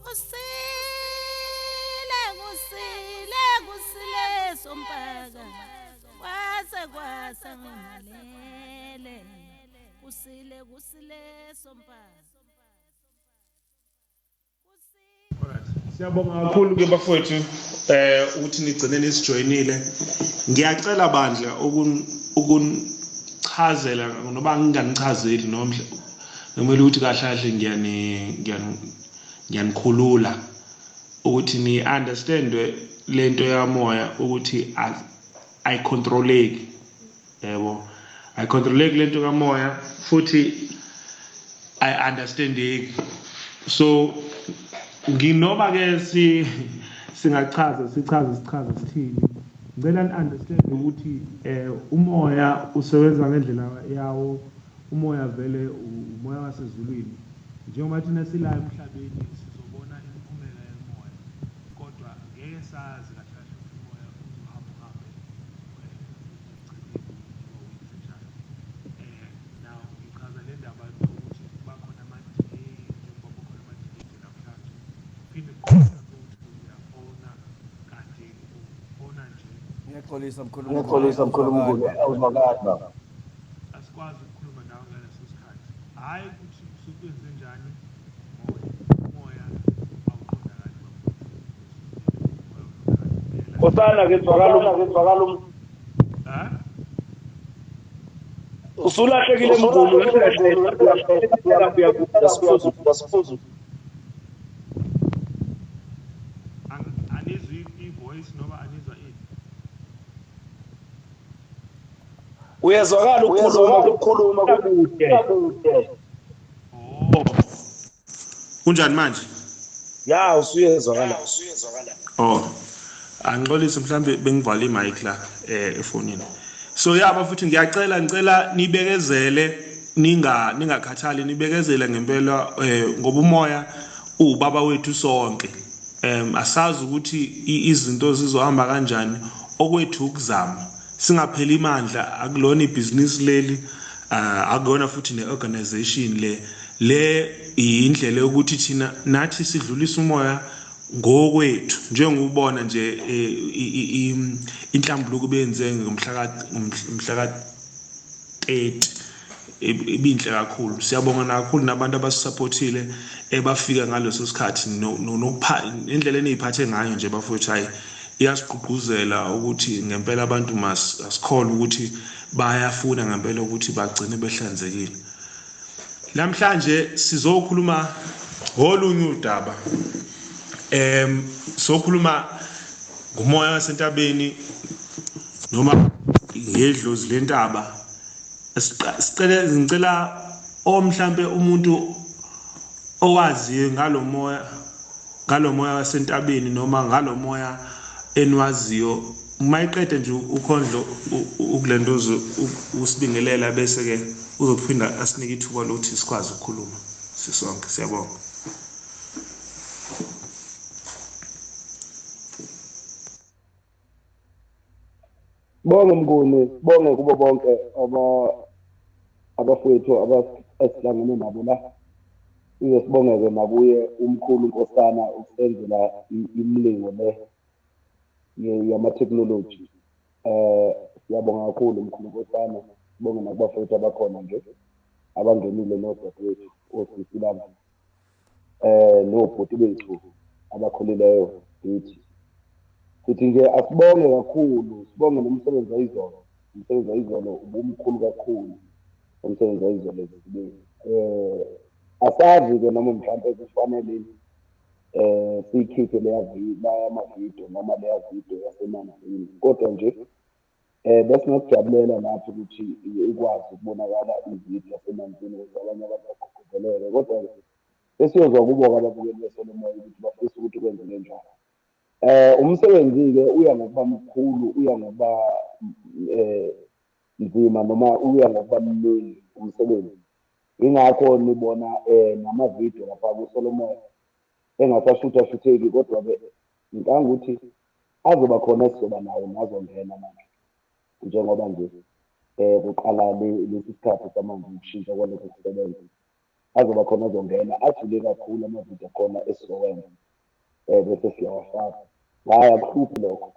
Kusile kusile kusile sompaka kwase kwasa ngimalele kusile kusile sompaka. Siyabonga kakhulu ke bafowethu ukuthi nigcine nisijoyinile. Ngiyacela bandla ukunichazela noma nginganichazeli noma kumele ukuthi kahle kahle ngiyanikhulula ukuthi ni understand lento yamoya ukuthi ayicontroleki. Yebo, ayicontroleki lento kamoya futhi ayi-understandeki. So nginoba ke singachaza sichaze sichaze sithini, ngicela ni-understand ukuthi umoya usebenza ngendlela yawo. Umoya vele umoya wasezulwini, njengoba thina sila emhlabeni sizobona imiphumela yomoya, kodwa ngeke sazi kahle kahle ukuthi umoya uzohamba uhambe ekugcineni noma wenze njani. Now ngichaza le ndaba ukuthi kuba khona ama-delay, njengoba kukhona ama-delay nje namhlanje, phinde kukhona ukuthi uyafona kanti ufona nje. Ngiyaxolisa mkhulu. Ngiyaxolisa mkhulu Mnguni, awuzwakali baba. Asikwazi ukukhuluma nawe ngaleso sikhathi, hhayi ukuthi usukwenze njani, umoya awuqondakali bafowethu. Umoya awuqondakali. Nkosana ke zwakala zwakala. Ha? Usulahlekile Mnguni, uyakuza sifuzu. Anizwi i-voice noma anizwa ini? Uyezwakala ukukhuluma ukukhuluma kude. Oh. Kunjani manje? Ya, usuyezwakala. Oh. Angixolise, mhlambe bengivala imic la efonini. So yaba futhi ngiyacela, ngicela nibekezele, ningakhathali, nibekezele ngempela ngoba umoya uwubaba wethu sonke. Asazi ukuthi izinto zizohamba kanjani, okwethu ukuzama singapheli imandla. Akulona ibhizinisi leli, akuyona futhi ne-organization le indlela yokuthi thina nathi sidlulise umoya ngokwethu, njengokubona nje inhlambuluko benze ngomhla ka 30 ibinhle kakhulu. Siyabonga kakhulu nabantu abasupportile ebafika ngaleso sikhathi nokupha indlela eniyiphathe ngayo nje bafowethu, hayi iyasigqugquzela ukuthi ngempela abantu asikholwe ukuthi bayafuna ngempela ukuthi bagcine behlanzekile. Namhlanje sizokhuluma ngolunye udaba. Sokhuluma ngomoya wasentabeni noma ngedlozi lentaba. Sicela ngicela omhlambe umuntu owaziyo ngalomoya wasentabeni noma ngalomoya enwaziyo, uma iqede nje ukhondlo ukulentozo usibingelela, bese ke uzophinda asinike ithuba lokuthi sikwazi ukukhuluma sisonke. Siyabonga. Bonke Mnguni, bonke kubo bonke abafowethu esihlangene nabo la. Size sibongeke nakuye umkhulu Nkosana ukusenzela imilingo le yama-technology. Siyabonga kakhulu mkhulu Nkosana, sibonge nakubafowethu abakhona nje abangenile nodadewethu osisi laba nobhuti bethu abakhulileyo kithi. Sithi nje asibonge kakhulu, sibonge nomsebenzi wayizolo. Umsebenzi wayizolo ubumkhulu kakhulu, umsebenzi wayizolo ezibeni. Asazi ke noma mhlampe kufanele siyikhiphe leya amavidiyo noma leya video yasemanzini, kodwa nje besingakujabulela nathi ukuthi ikwazi ukubonakala ividiyo yasemanzini ukuze abanye abantu bagqugquzeleke, kodwa sesiyozwa kubo-ke ababukeli beSolomoya ukuthi bafisa ukuthi kwenzeke njani. Umsebenzi-ke uya ngokuba mkhulu, uya ngokuba nzima noma uya ngokuba mningi umsebenzi. Ingakho nibona namavidiyo lapha kuSolomoya engasashutha-shutheki, kodwa-ke ngicabanga ukuthi azoba khona esizoba nawo nazongena manje, njengoba nje kuqala lesi sikhathi samanje ukushintsha kwalokhu kusebenza. Azoba khona, azongena ajule kakhulu amavidiyo akhona esizowenza, bese siyawafaka. Hhayi, akuhluphi lokho.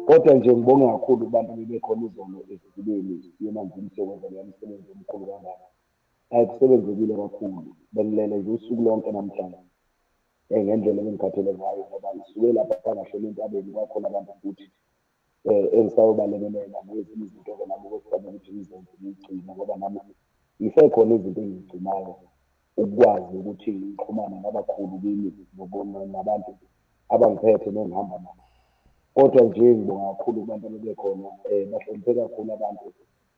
Kodwa nje ngibonge kakhulu kubantu bebekhona izolo esizibeni yemanzini siyokwenza leya msebenzi omkhulu kangaka. Hhayi, kusebenzekile kakhulu. Bengilele nje usuku lonke namhlanje ngendlela ebengikhathele ngayo, ngoba ngisuke lapha ngashona entabeni, kwakhona abantu futhi engisayobalekelela nezinye izinto-ke nami okufanele ukuthi ngizenze ngiyigcine, ngoba nami ngisekhona izinto engiyigcinayo ukukwazi ukuthi ngixhumane nabakhulu kimi nabantu abangiphethe nengihamba nabo. Kodwa nje ngibonga kakhulu kubantu abebekhona, bahloniphe kakhulu abantu,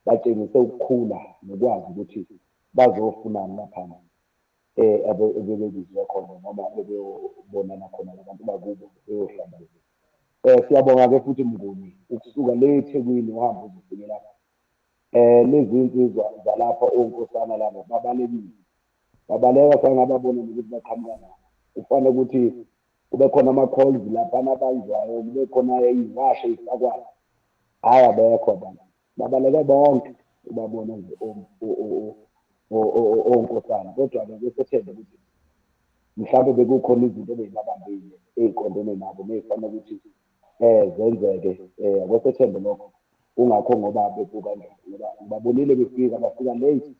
batshengise ukukhula nokwazi ukuthi bazofunani laphana ebebebizwe khona noma bebeyobonana khona nabantu bakubo beyohlangana. Siyabonga-ke futhi Mnguni ukusuka le eThekwini uhambe uzofike lapha. Lezi nsizwa zalapha onkosana laba babalekile, babaleka sangababona nokuthi baqhamuka ngaphi. Kufanele ukuthi kube khona ama-calls laphana abanjwayo, kube khona iy'washo ey'fakwayo. Hhayi, abekho abantu, babaleke bonke, ubabona nje onkosana. Kodwa-ke besethemba ukuthi mhlawumbe bekukhona izinto ebey'babambile ey'qondene nabo ney'fanele ukuthi zenzeke. Akwesethembe lokho, kungakho ngoba bebuka nje, ngoba ngibabonile befika, bafika late,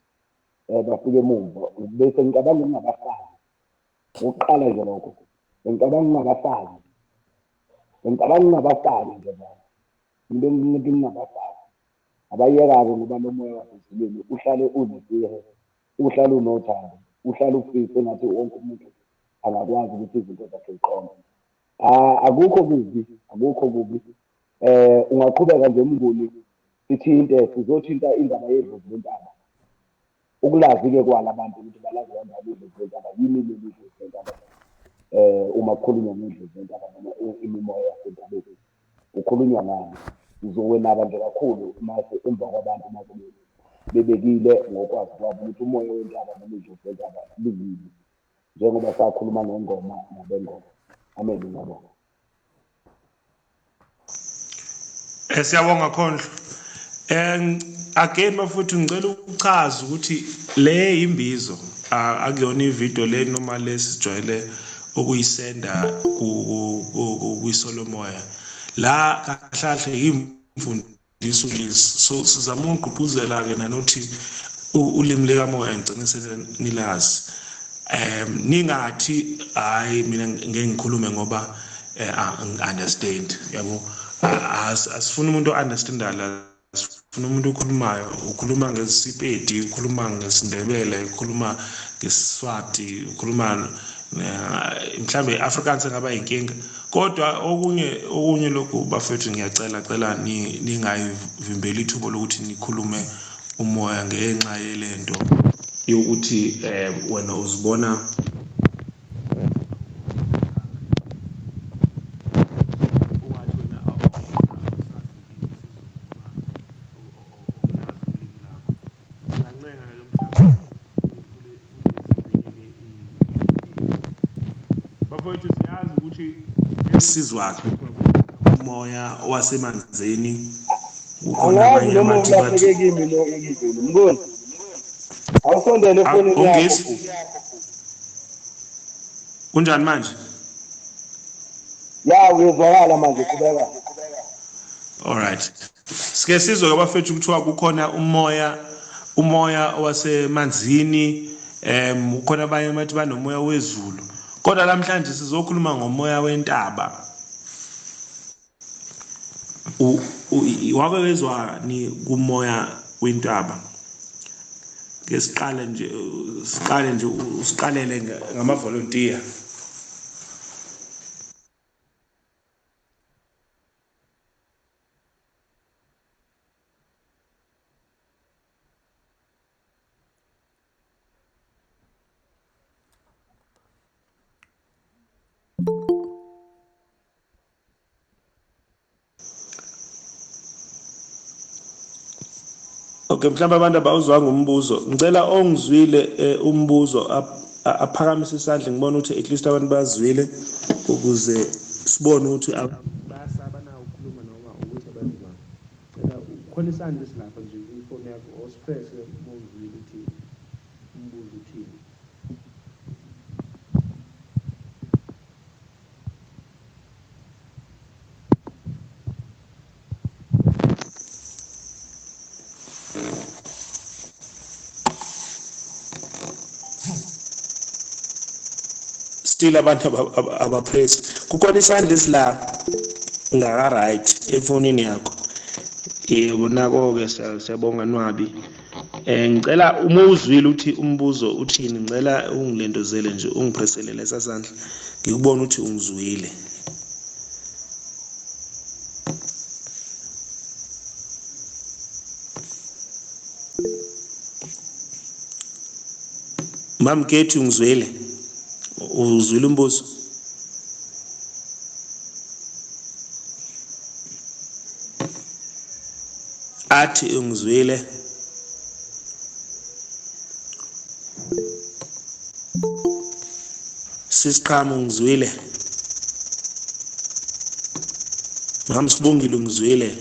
bafika emuva. Bese ngicabanga ukungabafaki ukuqala nje lokho, bengicabanga ukungabafaki, bengicabanga ukungabafaki nje bona into engithi ngingabafaki. Abayeka-ke ngoba lo moya wasezulwini uhlale unesihe, uhlale unothando, uhlale ufise engathi wonke umuntu angakwazi ukuthi izinto zakhe ziqonde. Akukho kubi, akukho kubi. Ungaqhubeka nje Mnguni, sithinte, sizothinta indaba yedlozi lentaba. Ukulazi-ke kwala abantu ukuthi balazi kanjani idlozi lentaba, yini leli dlozi lentaba. Uma kukhulunywa ngedlozi lentaba noma imimoya yasentabeni, kukhulunywa ngani? Ngizowenaba nje kakhulu mase emva kwabantu mase bebekile ngokwazi kwabo ukuthi umoya wentaba noma idlozi lentaba liyini, njengoba sakhuluma ngengoma nabengoma. Amen, ngiyabonga. Siyabonga Khondlo. Again bafowethu, ngicela ukuchaza ukuthi le imbizo akuyona ivideo le noma lesijwayele ukuyisenda kwisolomoya. La kahle kahle imfundiso lezi. So sizama ukugqugquzela ke nanothi ulimi likamoya ngigcine senilazi. Ningathi hayi mina ngeke ngikhulume ngoba understand, yabo. Asifuni umuntu o-understandayo la, sifuna umuntu okhulumayo, ukhuluma ngesipedi, ukhuluma ngesiNdebele, ukhuluma ngeSiswati, ukhuluma mhlambe iAfrikaans engaba inkinga. Kodwa okunye lokhu bafethu, ngiyacela cela ningayivimbeli ithuba lokuthi nikhulume umoya ngenxa yelento yokuthi wena uzibona ungathi wena ngingancenga lo bafowethu, siyazi ukuthi esizwakhe umoya wasemanzini kukhona Angazi abanye noma abathi bathi ulahleke kimi lo Mnguni. Mnguni, awusondele efonini yakho ongesi bhuti. Kunjani manje? Ya, uyezwakala manje, qhubeka. Alright, sike sizwe abafethu kuthiwa kukhona umoya wasemanzini, ukhona abanye bathi banomoya wezulu, kodwa namhlanje sizokhuluma ngomoya wentaba. Wake wezwa ni kumoya wentaba? Ke siqale nje, siqale nje, usiqalele ngama volunteer. Okay, mhlawumbe abantu abawuzwanga umbuzo. Ngicela ongizwile umbuzo aphakamise isandla, ngibone ukuthi at least abantu bazwile, ukuze sibone ukuthi bayasaba na ukukhuluma noma ukuthi abazwanga. Cela ukhona isandla esilapha nje kwifoni yakho, osipresse uma uzwile ukuthi umbuzo uthini. Still abantu abapress. Kukhona isandla esila ngaka right efonini yakho. Yebo, nako-ke siyabonga Nwabi. Ngicela uma uzwile uthi umbuzo uthini, ngicela ungilendozele nje, ungipresele lesa sandla ngikubone ukuthi ungizwile. Mam Kethi, ungizwile? Uzwile umbuzo? Athi ungizwile. Sisiqhamu, ungizwile? Mam Sibongile, ungizwile?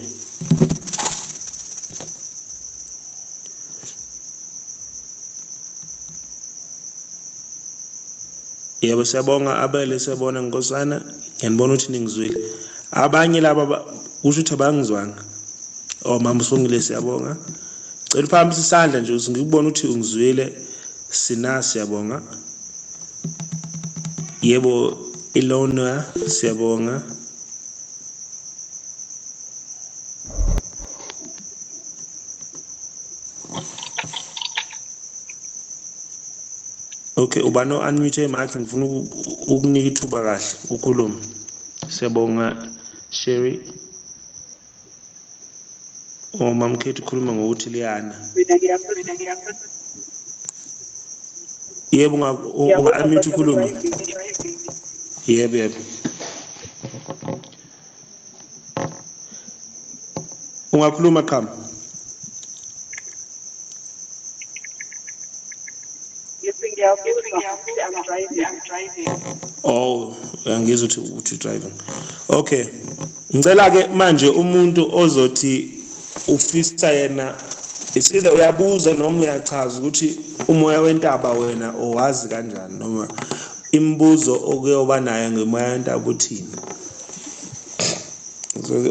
Yebo, siyabonga Abele, siyabona Nkosana, ngiyanibona ukuthi ningizwile. Abanye laba kusho ukuthi abangizwanga. Oh, Mama Sibongile, siyabonga. Cela uphakamise isandla nje ngikubone ukuthi ungizwile. Sina, siyabonga. Yebo, Ilona, siyabonga. Okay, ubani o-unmute mic, ngifuna ukunika ithuba kahle ukhulume. Siyabonga Sherry. Oh, Mam Kate ukhuluma ngokuthi liyana. Yebo, unga-unmute ukhulume. Yebo, yebo. Ungakhuluma qhamu. Oh, angizwa ukuthi driving. Okay. Ngicela ke manje umuntu ozothi ufisa yena isile uyabuza noma uyachaza ukuthi umoya wentaba wena owazi kanjani, noma imibuzo okuyoba nayo ngomoya wentaba uthini.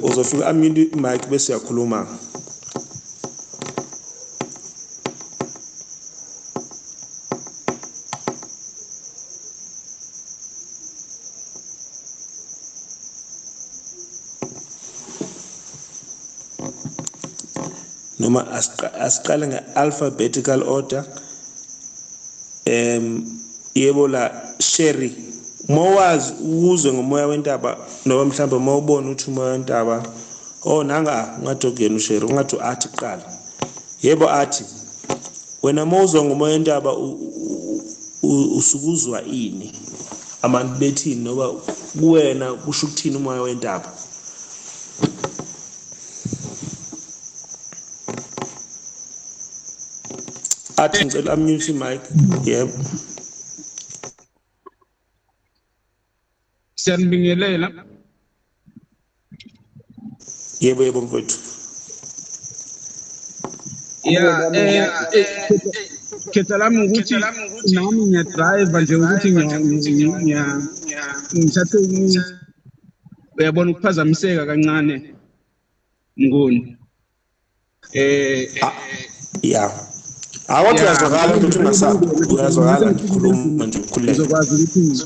Uzofika unmute mic bese uyakhuluma. Noma asiqale nge-alphabetical order. Yebo la Sherry, mowazi uzwe ngomoya wentaba noma mhlawumbe uma ubona ukuthi umoya wentaba, oh nanga ungathi okuyena uSherry, ungathi athi kuqala. Yebo, athi wena mawuzwa ngomoya wentaba usukuzwa ini, abantu bethini, noma kuwena kusho ukuthini umoya wentaba? Athi ngicela unmute mic. Yebo. Siyanibingelela. Yebo, yebo mfowethu. Yeah, khetha lami ukuthi nami ngiyadrive nje ukuthi ngithathe uyabona ukuphazamiseka kancane Mnguni. Yeah. Awathi uyazwakala ukuthi ungasabi, uyazwakala ngikhuluma nje ukhululeke. Ngizokwazi ukuthi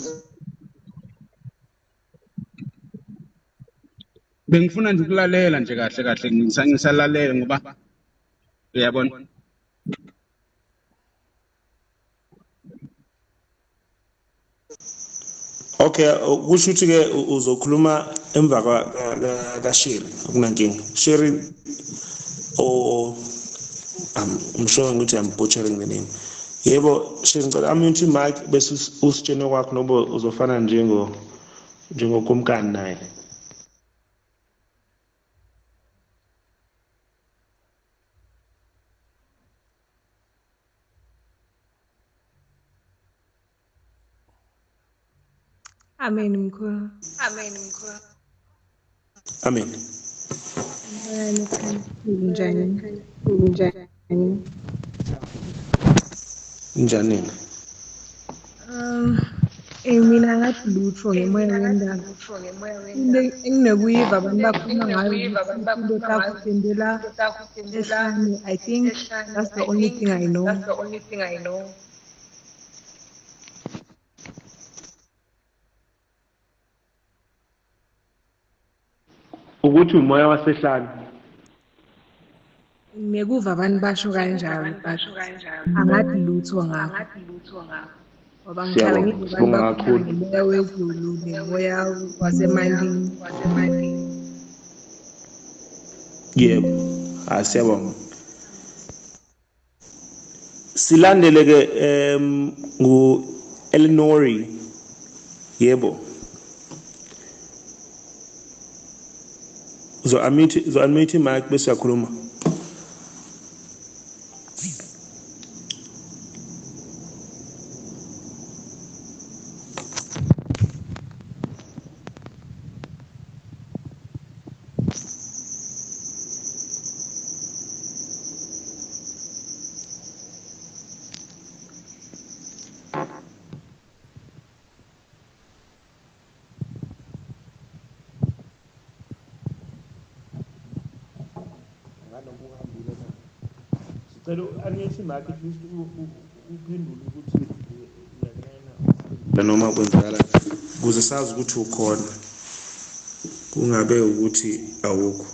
bengifuna nje ukulalela nje kahle kahle, ngisalalela ngoba uyabona. Okay, kusho ukuthi ke uzokhuluma emva ka Sherry, akunankinga. Sherry, oh, I'm sure ukuthi I'm butchering the name. Yebo, Sherry, ngicela unmute mic bese usitshene kwakho noba uzofana njengokumkani naye. Amen mkhulu. Amen mkhulu. Amen. Njani? Njani? Njani? Mina ngathi lutho ngemoya wendaba. Into enginokuyiva abantu bakhuluma ngayo into takutendela ehlane. I think that's the only thing I know. That's the only thing I know. Ukuthi umoya wasehlane. Ngiyekuva abantu basho kanjalo, but angathi lutho ngakho. Ngoba ngihlala Siyabonga, ngiva abantu sibonga bakhuluma kakhulu. ngomoya wezulu nomoya wasemandini. Yebo, hayi siyabonga. Silandele ke ngu Eleanori. Yebo. Uzo unmute mic bese uyakhuluma. Ngalokhu uhambile na? Sicela u-unmute mic at least uphendule ukuthi uyangena noma kwenzakala ukuze sazi ukuthi ukhona, kungabe ukuthi awukho.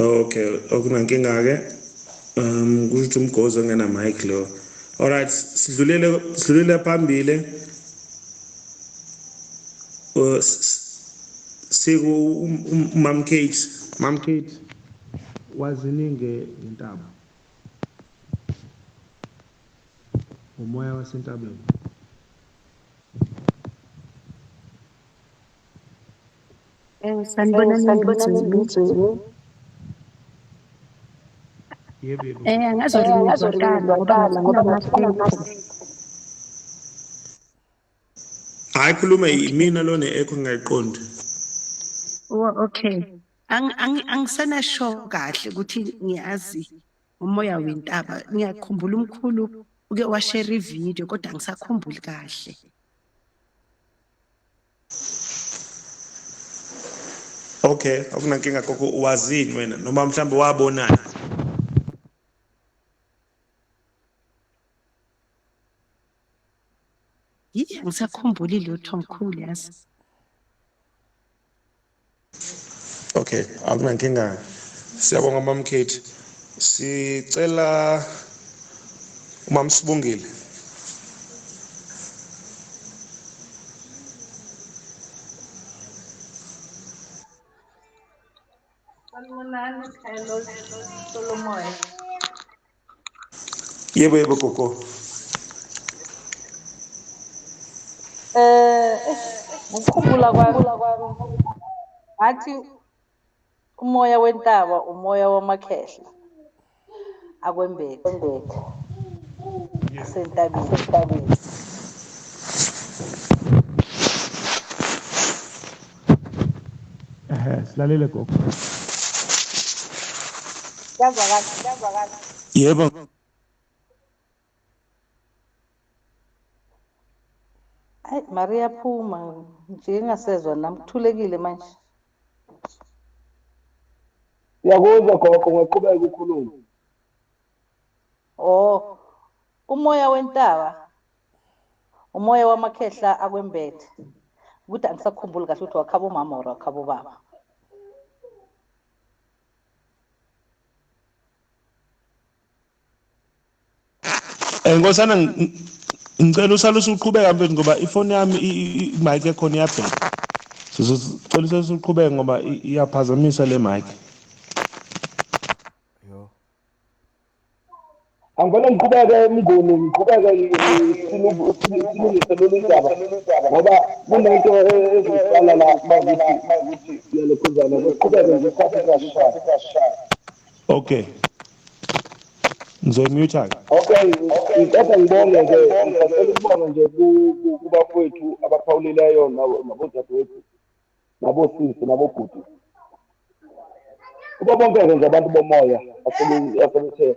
Okay, okunankinga ke. Kusho ukuthi umgozi ongena mic lo. Alright, sidlulele phambili. Siku Mam Kate. Mam Kate wazini ngentaba. Umoya wasentabeni. Sanibonani embizweni. Yebo yebo. Angazi ngizwakala ngoba kunama-echo. Hayi khuluma imina lo ne-echo ngingayiqondi. Oh, okay. Angisena sure kahle ukuthi ngiyazi umoya wentaba. Ngiyakhumbula umkhulu uke washare ivideo kodwa angisakhumbuli kahle. Okay, akunankinga gogo, wazini wena noma mhlambe wabonani? Yi, angisakhumbuli lutho mkhulu yazi. Okay, akunankinga. Siyabonga Mam Kate. Sicela uMam Sibongile. Sanibonani Khayelo Solomoya. Yebo yebo gogo. Ngokukhumbula kwami ngathi umoya wentaba umoya wamakhehla akwembethe asentabeni. Silalele gogo. Kuyazwakala. Yebo. Hayi Maria phuma nje ngasezwa nami kuthulekile manje. Siyakuzwa gogo, ungaqhubeka ukhulume. Oh, umoya wentaba umoya wamakhehla akwembethe. Ukuthi angisakhumbuli kahle ukuthi wakhaba umama or wakhaba ubaba. Nkosana ngicela usale usuqhubeka mfethu ngoba ifoni yami i-mic ekhona iyabheda. Sicela usale usuqhubeka ngoba iyaphazamisa le mic. Yo. Angibona ngiqhubeke Mnguni, ngiqhubeke silungise lolu daba ngoba kunento ezosala la makuthi siyalokhuzana, siqhubeke nje isikhathi siyashaya. Okay. Ngizoyimute ke. Okay, ngicela ngibonge ke, ngicela ukubonga nje kubafowethu abaphawulileyo nabodadewethu nabosisi nabobhuti. Kubo bonke-ke nje abantu bomoya asebethe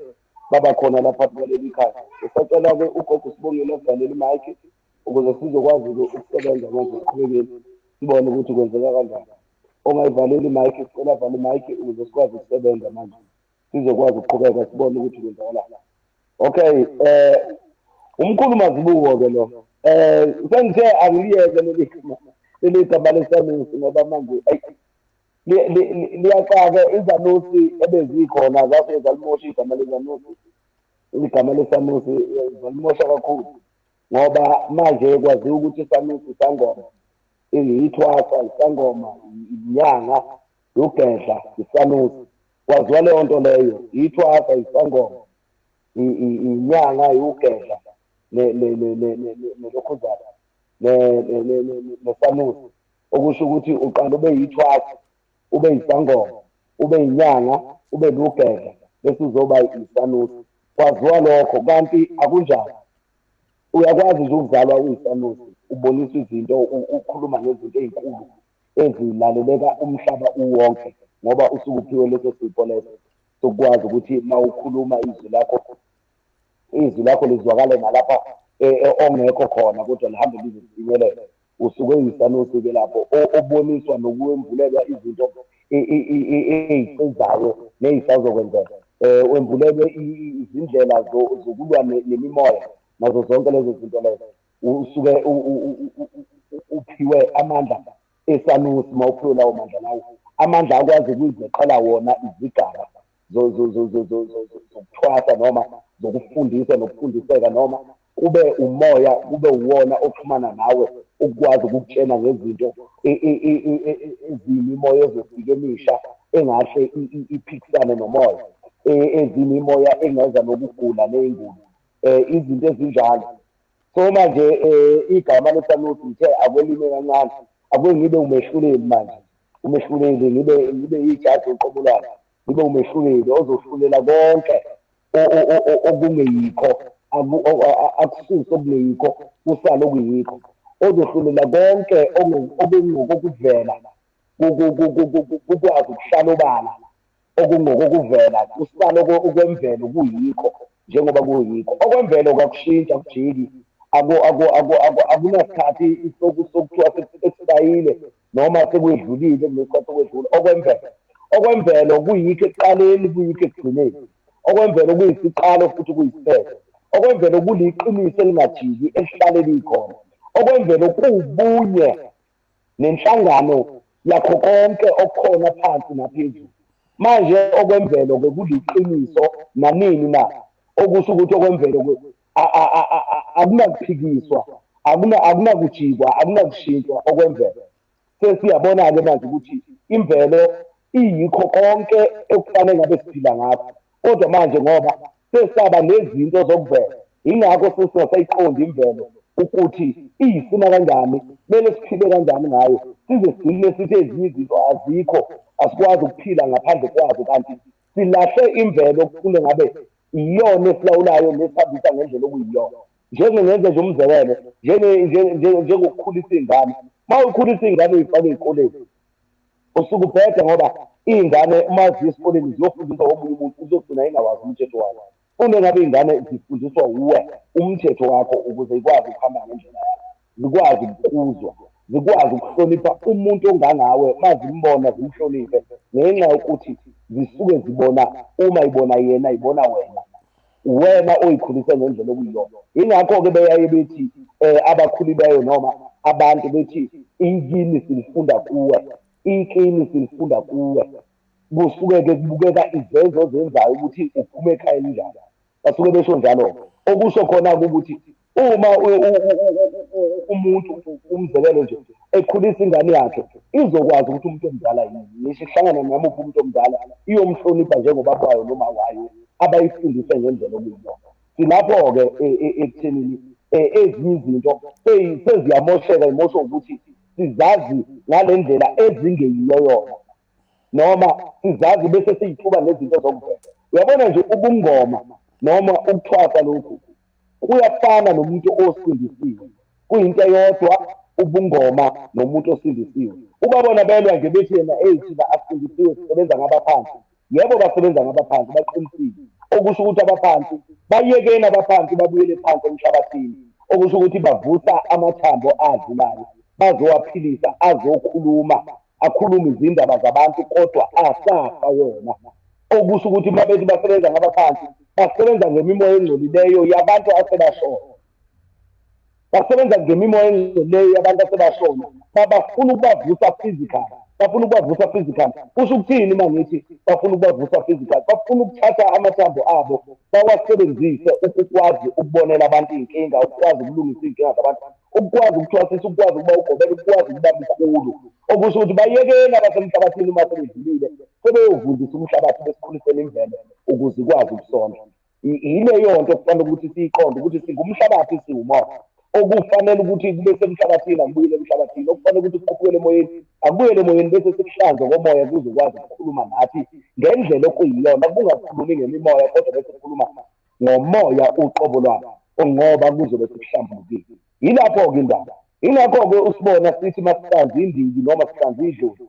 baba khona lapha kuleli khaya. Ngisacela-ke ugogo Sibongile asivalele imayikhi ukuze sizokwazi-ke ukusebenza manje siqhubekeni sibone ukuthi kwenzeka kanjani. Ongayivaleli imayikhi sicela avale imayikhi ukuze sikwazi ukusebenza manje, sizokwazi ukuqhubeka sibone ukuthi kwenzakalani. Okay, umkhulu Mazibuko-ke lo. Sengithe angiliyeke leli gama lesanusi ngoba manje liyaxaka. Izanusi ebezikhona zase zalimosha igama lezanusi, igama lesanusi zalimosha kakhulu, ngoba manje kwaziwa ukuthi isanusi isangoma, iyithwasa, isangoma, inyanga, ugedla, isanusi. Kwaziwa leyo nto leyo, ithwasa, isangoma, inyanga, iwugedla, nelokhuzana, nesanusi. Okusho ukuthi uqala ube yithwasa, ube yisangoma, ube yinyanga, ube lugedla, bese uzoba isanusi. Kwaziwa lokho, kanti akunjalo. Uyakwazi nje ukuzalwa uyisanusi, ubonisa izinto, ukhuluma ngezinto ey'nkulu ezilaleleka umhlaba uwonke, ngoba usuke uphiwe leso sipho leso sokwazi ukuthi uma ukhuluma izwi lakho lizwakale nalapha ongekho khona, kodwa lihambe lize lifinyelele. Usuke uyisanusi-ke lapho oboniswa nokwembulelwa izinto ey'sizayo ney'sazokwenzeka. Wembulelwe izindlela zokulwa nemimoya nazo zonke lezo zinto lezo. Usuke uphiwe amandla esanusi. Uma uphiwe lawo mandla lawo, amandla akwazi ukuyizeqela wona izigaba zokuthwasa noma zokufundisa nokufundiseka, noma kube umoya, kube uwona oxhumana nawe ukwazi ukukutshena ngezinto eziyimimoya ezofika emisha engahle iphikisane nomoya, eziyimimoya engeza nokugula ney'ngulo, izinto ezinjalo. So manje igama lesanusi ngithe akwelime kancane, ake ngibe umehluleli manje, umehluleli, ngibe ijaji uqobo lwalo, ngibe umehluleli ozohlulela konke okungeyikho, akususe okungeyikho, kusale okuyikho, ozohlulela konke okungokokuvela, kukwazi ukuhlala obala okungokokuvela, kusale okwemvelo kuyikho njengoba kuyikho. Okwemvelo kakushintsha, akujiki, akunasikhathi sokuthiwa sekusayile noma sekwedlulile, kunesikhathi sokwedlula. Okwemvelo kuyikho ekuqaleni, kuyikho ekugcineni. Okwemvelo kuyisiqalo futhi kuyisiphetho. Okwemvelo kuliqiniso elingajiki, elihlale likhona. Okwemvelo kuwubunye nenhlangano yakho konke okukhona phansi naphezulu. Manje okwemvelo-ke kuliqiniso nanini na, okusho ukuthi okwemvelo akunakuphikiswa, akunakujikwa, akunakushintshwa okwemvelo. Sesiyabona-ke manje ukuthi imvelo iyikho konke ekufanele ngabe siphila ngakho, kodwa manje ngoba sesaba nezinto zokuvela, ingakho sesingasayiqondi imvelo ukuthi iyisima kanjani, kumele siphile kanjani ngayo, size sigcine sithi ezinye izinto azikho, asikwazi ukuphila ngaphandle kwazo, kanti silahle imvelo kufune ngabe iyona esilawulayo nesihambisa ngendlela okuyiyona. Njengenze nje umzekelo, njengokukhulisa iy'ngane. Uma ukhulisa iy'ngane uyifake ey'koleni, usuke ubhede ngoba iy'ngane uma ziya esikoleni ziyofundiswa omunye umuntu, uzogcina ingawazi umthetho wakho. Fune ngabe iy'ngane zifundiswa wuwe umthetho wakho ukuze ikwazi ukuhamba ngendlela yakho, zikwazi ukuzwa, zikwazi ukuhlonipha umuntu ongangawe, uma zimbona zimhloniphe, ngenxa yokuthi zisuke zibona, uma ibona yena ibona wena, wena oyikhulise ngendlela okuyiyona. Ingakho-ke beyaye bethi abakhulileyo noma abantu bethi ikini silifunda kuwe, ikini silifunda kuwe. Kusuke-ke kubukeka izenzo ozenzayo ukuthi uphume ekhaya elinjani, basuke besho njalo-ke. Okusho khona-ke ukuthi uma umuntu, umzekelo nje, ekhulisa ingane yakhe, izokwazi ukuthi umuntu omdala yini, ngisho ihlangana namuphi umuntu omdala, iyomhlonipha njengobaba wayo noma wayo, abayifundise ngendlela okuyiyona. Silapho-ke ekuthenini ezinye izinto seziyamosheka, imoshwa ukuthi sizazi ngale ndlela ezingeyiyo yona, noma sizazi bese siyithuba nezinto zokuvela. Uyabona nje ubungoma noma ukuthwasa lokhu kuyafana nomuntu osindisiwe, kuyinto eyodwa ubungoma nomuntu osindisiwe. Ubabona belwa nje bethi yena, eyi thina asindisiwe, sisebenza ngabaphansi. Yebo, basebenza ngabaphansi, baqinisile. Okusho ukuthi abaphansi bayekeni, abaphansi babuyele phansi emhlabathini. Okusho ukuthi bavusa amathambo adlulayo, bazowaphilisa, azokhuluma, akhulume izindaba zabantu, kodwa asafa wona. Okusho ukuthi uma bethi basebenza ngabaphansi, basebenza ngemimoya engcolileyo yabantu asebashona. Basebenza ngemimoya engcolileyo yabantu asebashona. Bafuna ukubavusa physical. Bafuna ukubavusa physical. Kusho ukuthini uma ngithi bafuna ukubavusa physical? Bafuna ukuthatha amathambo abo bawasebenzise ukukwazi ukubonela abantu iy'nkinga, ukukwazi ukulungisa iy'nkinga zabantu, ukukwazi ukuthwasisa, ukukwazi ukuba ugobela, ukukwazi ukuba mkhulu. Okusho ukuthi bayekeni abasemhlabathini uma sebedlulile, sebeyovundisa umhlabathi, besikhulisele imvelo ukuze ikwazi ukusondla. Yileyo nto okufanele ukuthi siyiqonde, ukuthi singumhlabathi, siwumoya. Okufanele ukuthi kube semhlabathini akubuyele emhlabathini, okufanele ukuthi kukhuphukele emoyeni akubuyele emoyeni, bese sikuhlanze komoya kuzokwazi ukukhuluma nathi ngendlela okuyiyona, kungakhulumi ngemimoya kodwa bese kukhuluma ngomoya uqobo lwayo, ngoba kuzobe sekuhlambulukile. Yilapho-ke indaba. Yingakho-ke usibona sithi masihlanza indiki noma sihlanza idlozi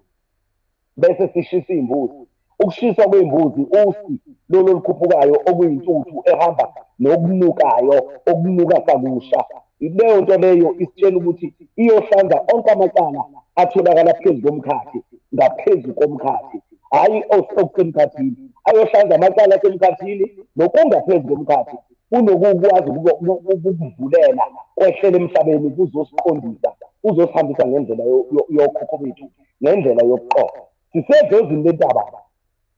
bese sishisa iy'mbuzi. Ukushiswa kwey'mbuzi usi lolu olukhuphukayo okuyintuthu ehamba nokunukayo, okunuka sakusha. Leyo nto leyo isitshela ukuthi iyohlanza onke amacala atholakala phezu komkhathi, ngaphezu komkhathi, hhayi okusemkhathini. Ayohlanza amacala asemkhathini nokungaphezu komkhathi, kunokukwazi ukukuvulela kwehlele emhlabeni, kuzosiqondisa, kuzosihambisa ngendlela yokhokho bethu, ngendlela yokuqoqa. Sisedlozini lentaba,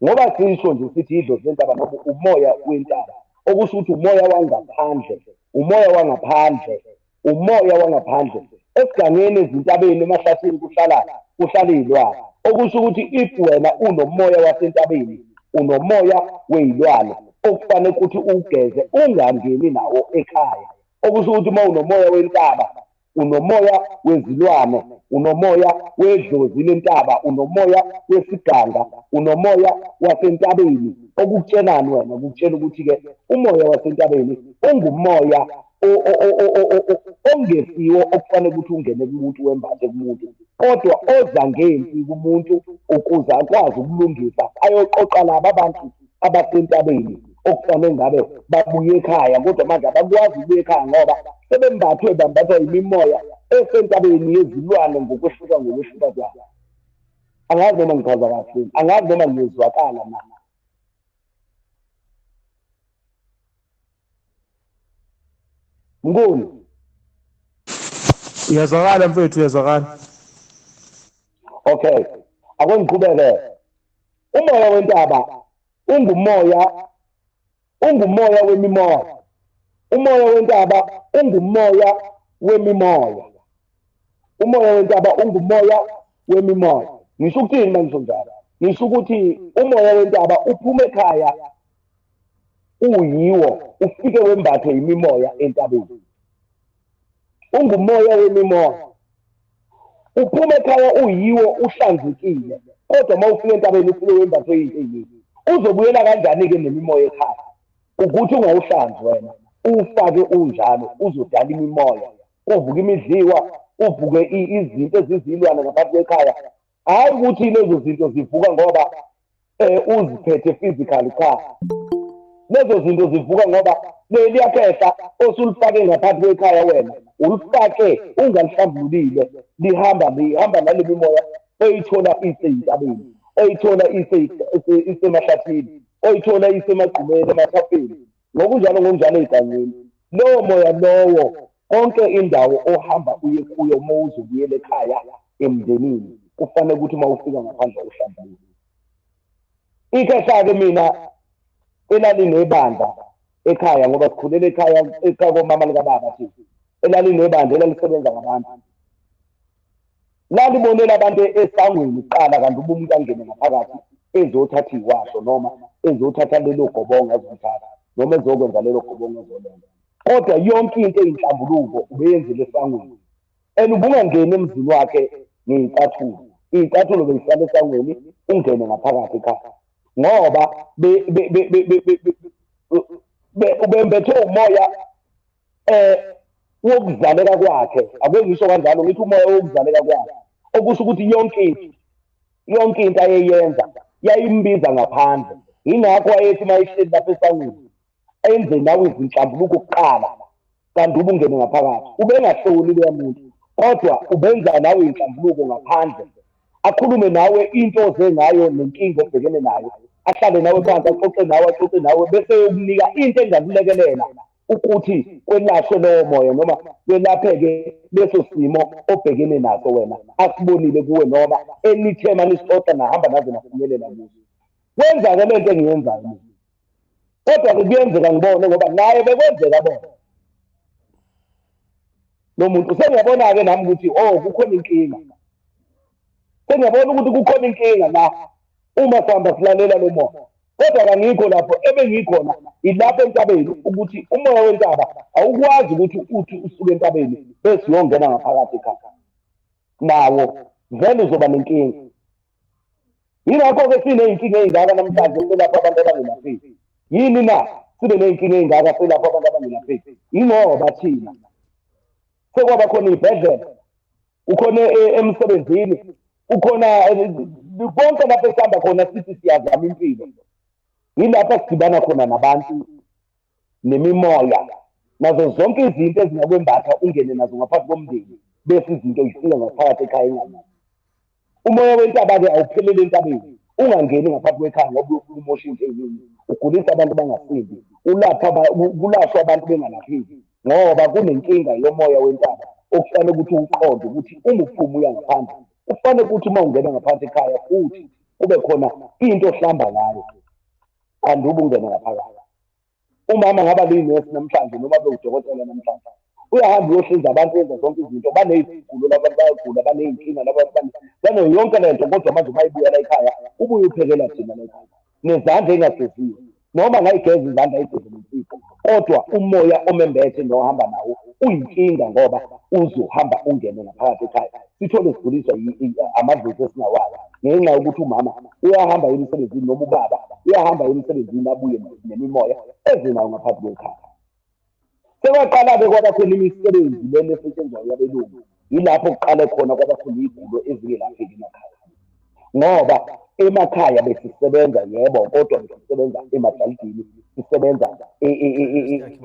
ngoba sisho nje sithi idlozi lentaba noma umoya wentaba, okusho ukuthi umoya wangaphandle, umoya wangaphandle, umoya wangaphandle. Esigangeni, ezintabeni, emahlathini kuhlala iy'lwane. Okusho ukuthi if wena unomoya wasentabeni, unomoya wey'lwane okufanele ukuthi uwugeze ungangeni nawo ekhaya. Okusho ukuthi uma unomoya wentaba, unomoya wezilwane, unomoya wedlozi lentaba, unomoya wesiganga, unomoya wasentabeni. Okukutshelani wena? Kukutshela ukuthi-ke umoya wasentabeni ungumoya ongesiwo okufanele ukuthi ungene kumuntu, wembathe kumuntu, kodwa oza ngempi kumuntu ukuze akwazi ukulungisa, ayoqoqa laba abantu abasentabeni okufanele ngabe babuye ekhaya, kodwa manje abakwazi ukubuya ekhaya ngoba sebembathwe bambathwa imimoya esentabeni yezilwane ngokwehluka ngokwehluka kwayo. Angazi noma ngichaza kahle, angazi noma ngiyezwakala na. Mnguni. Uyazwakala mfethu, uyazwakala. Okay. Ake ngiqhubeke. Umoya wentaba ungumoya wemimoya. Umoya wentaba ungumoya wemimoya. Umoya wentaba ungumoya wemimoya. Ngisho ukuthini uma ngisho njalo? Ngisho ukuthi umoya wentaba uphuma ekhaya uyiwo, ufike wembathe imimoya entabeni. Ungumoya wemimoya. Uphuma ekhaya uyiwo, uhlanzekile, kodwa uma ufika entabeni ufike wembathwe into eyiningi. Uzobuyela kanjani-ke nemimoya ekhaya? Ukuthi ungawuhlanzi wena, uwufake unjalo, uzodala imimoya, uvuke imidliwa, uvuke izinto ezizilwane ngaphansi kwekhaya. Hhayi ukuthi lezo zinto zivuka ngoba uziphethe physically, cha. Lezo zinto zivuka ngoba leliya khehla osulifake ngaphansi kwekhaya wena ulifake ungalihlambululile, lihamba nale mimoya oyithola iseyintabeni, oyithola isemahlathini, oyithola isemagqumeni, emathafeni, ngokunjalo ngokunjalo ey'gangeni. Lowo moya lowo, konke indawo ohamba uye kuyo uma uzobuyela ekhaya emndenini, kufanele ukuthi uma ufika ngaphandle uhlambuluke. Ikhehla-ke mina elalinebandla ekhaya, ngoba sikhulele ekhaya, ekhaya komama likababa thina, elalinebandla elalisebenza ngabantu. Lalibonela abantu esangweni kuqala, kanti uba umuntu angene ngaphakathi ezothatha iwasho noma ezothatha lelo gobongo azolithatha noma ezokwenza lelo gobongo azolenza. Kodwa yonke into eyinhlambuluko ubeyenzile esangweni. And ubungangeni emzini wakhe ngey'cathulo. Iy'cathulo beyihlala esangweni, ungene ngaphakathi ekhaya. Ngoba ubembethe umoya wokuzaleka kwakhe. Ake ngisho kanjalo, ngithi umoya wokuzaleka kwakhe. Okusho ukuthi yonke into ayeyenza Yayimbiza ngaphandle. Yingakho wayethi uma ehleli lapha esangweni enze nawe izinhlambuluko kuqala, kanti ubungene ngaphakathi. Ubengahloli loya muntu, kodwa ubenza nawe inhlambuluko ngaphandle, akhulume nawe into oze ngayo nenkinga obhekene nayo, ahlale nawe phansi, axoxe nawe, axoxe nawe, bese yokunika into engakulekelela ukuthi kwelashwe lowo moya noma kwelapheke leso simo obhekene naso wena asibonile kuwe, noma enithema nisixoxa nahamba naze nafinyelela kuso. Kwenza-ke le nto engiyenzayo mina, kodwa-ke kuyenzeka ngibone ngoba naye bekwenzeka bona lo muntu. Sengiyabona-ke nami ukuthi oh, kukhona inkinga. Sengiyabona ukuthi kukhona inkinga la uma sihamba silalela lo moya, kodwa kangikho lapho ebengikhona, ilapho entabeni, ukuthi umoya wentaba awukwazi ukuthi uthi usuke entabeni bese uyongena ngaphakathi ekhaya nawo, vele uzoba nenkinga. Yingakho-ke siney'nkinga ey'ngaka namhlanje, selapho abantu abangelapheki. Yini na sibe ney'nkinga ey'ngaka selapho abantu abangelapheki? Yingoba thina sekwaba khona iy'bhedlela, ukhona emsebenzini, ukhona konke lapho esihamba khona, sithi siyazama impilo, yilapho sidibana khona nabantu nemimoya nazo zonke izinto ezingakwembatha ungene nazo ngaphansi komndeni, bese izinto zifika ngaphakathi ekhaya enganazo. Umoya wentaba-ke awupheleli entabeni, ungangeni ngaphansi kwekhaya, ngoba uyofika umosha into ey'ningi, ugulisa abantu bangasindi, ulapha kulashwa abantu bengalapheki, ngoba kunenkinga yomoya wentaba okufanele ukuthi uwuqonde ukuthi uma uphuma uya ngaphandle, kufanele ukuthi uma ungena ngaphansi ekhaya futhi kube khona into ohlamba ngayo anduba ungene ngaphakathi. Umama ngaba liyinesi namhlanje noma bewudokotela namhlanje, uyahamba uyohlinza abantu, wenza zonke izinto, baney'gulo labantu, bayagula, baney'nkinga labantu, bane yonke le nto, kodwa manje uma ibuya la ekhaya ubuye uphekela thina la ekhaya nezandla engageziwe, noma ngayigeza izandla, ayigeze nensipho, kodwa umoya omembethe nohamba nawo uyinkinga, ngoba uzohamba ungene ngaphakathi ekhaya, sithole siguliswa amadlozi esingawazi, ngenxa yokuthi umama uyahamba emsebenzini noma ubaba uyahamba emsebenzini, abuye nemimoya ezinayo ngaphansi kwekhaya. Sekwaqala-ke kwaba khona imisebenzi lena esetshenzwayo yabelungu, yilapho kuqale khona kwaba khona iy'gulo ezingelapheki emakhaya, ngoba emakhaya besisebenza yebo, kodwa besisebenza emajalidini, sisebenza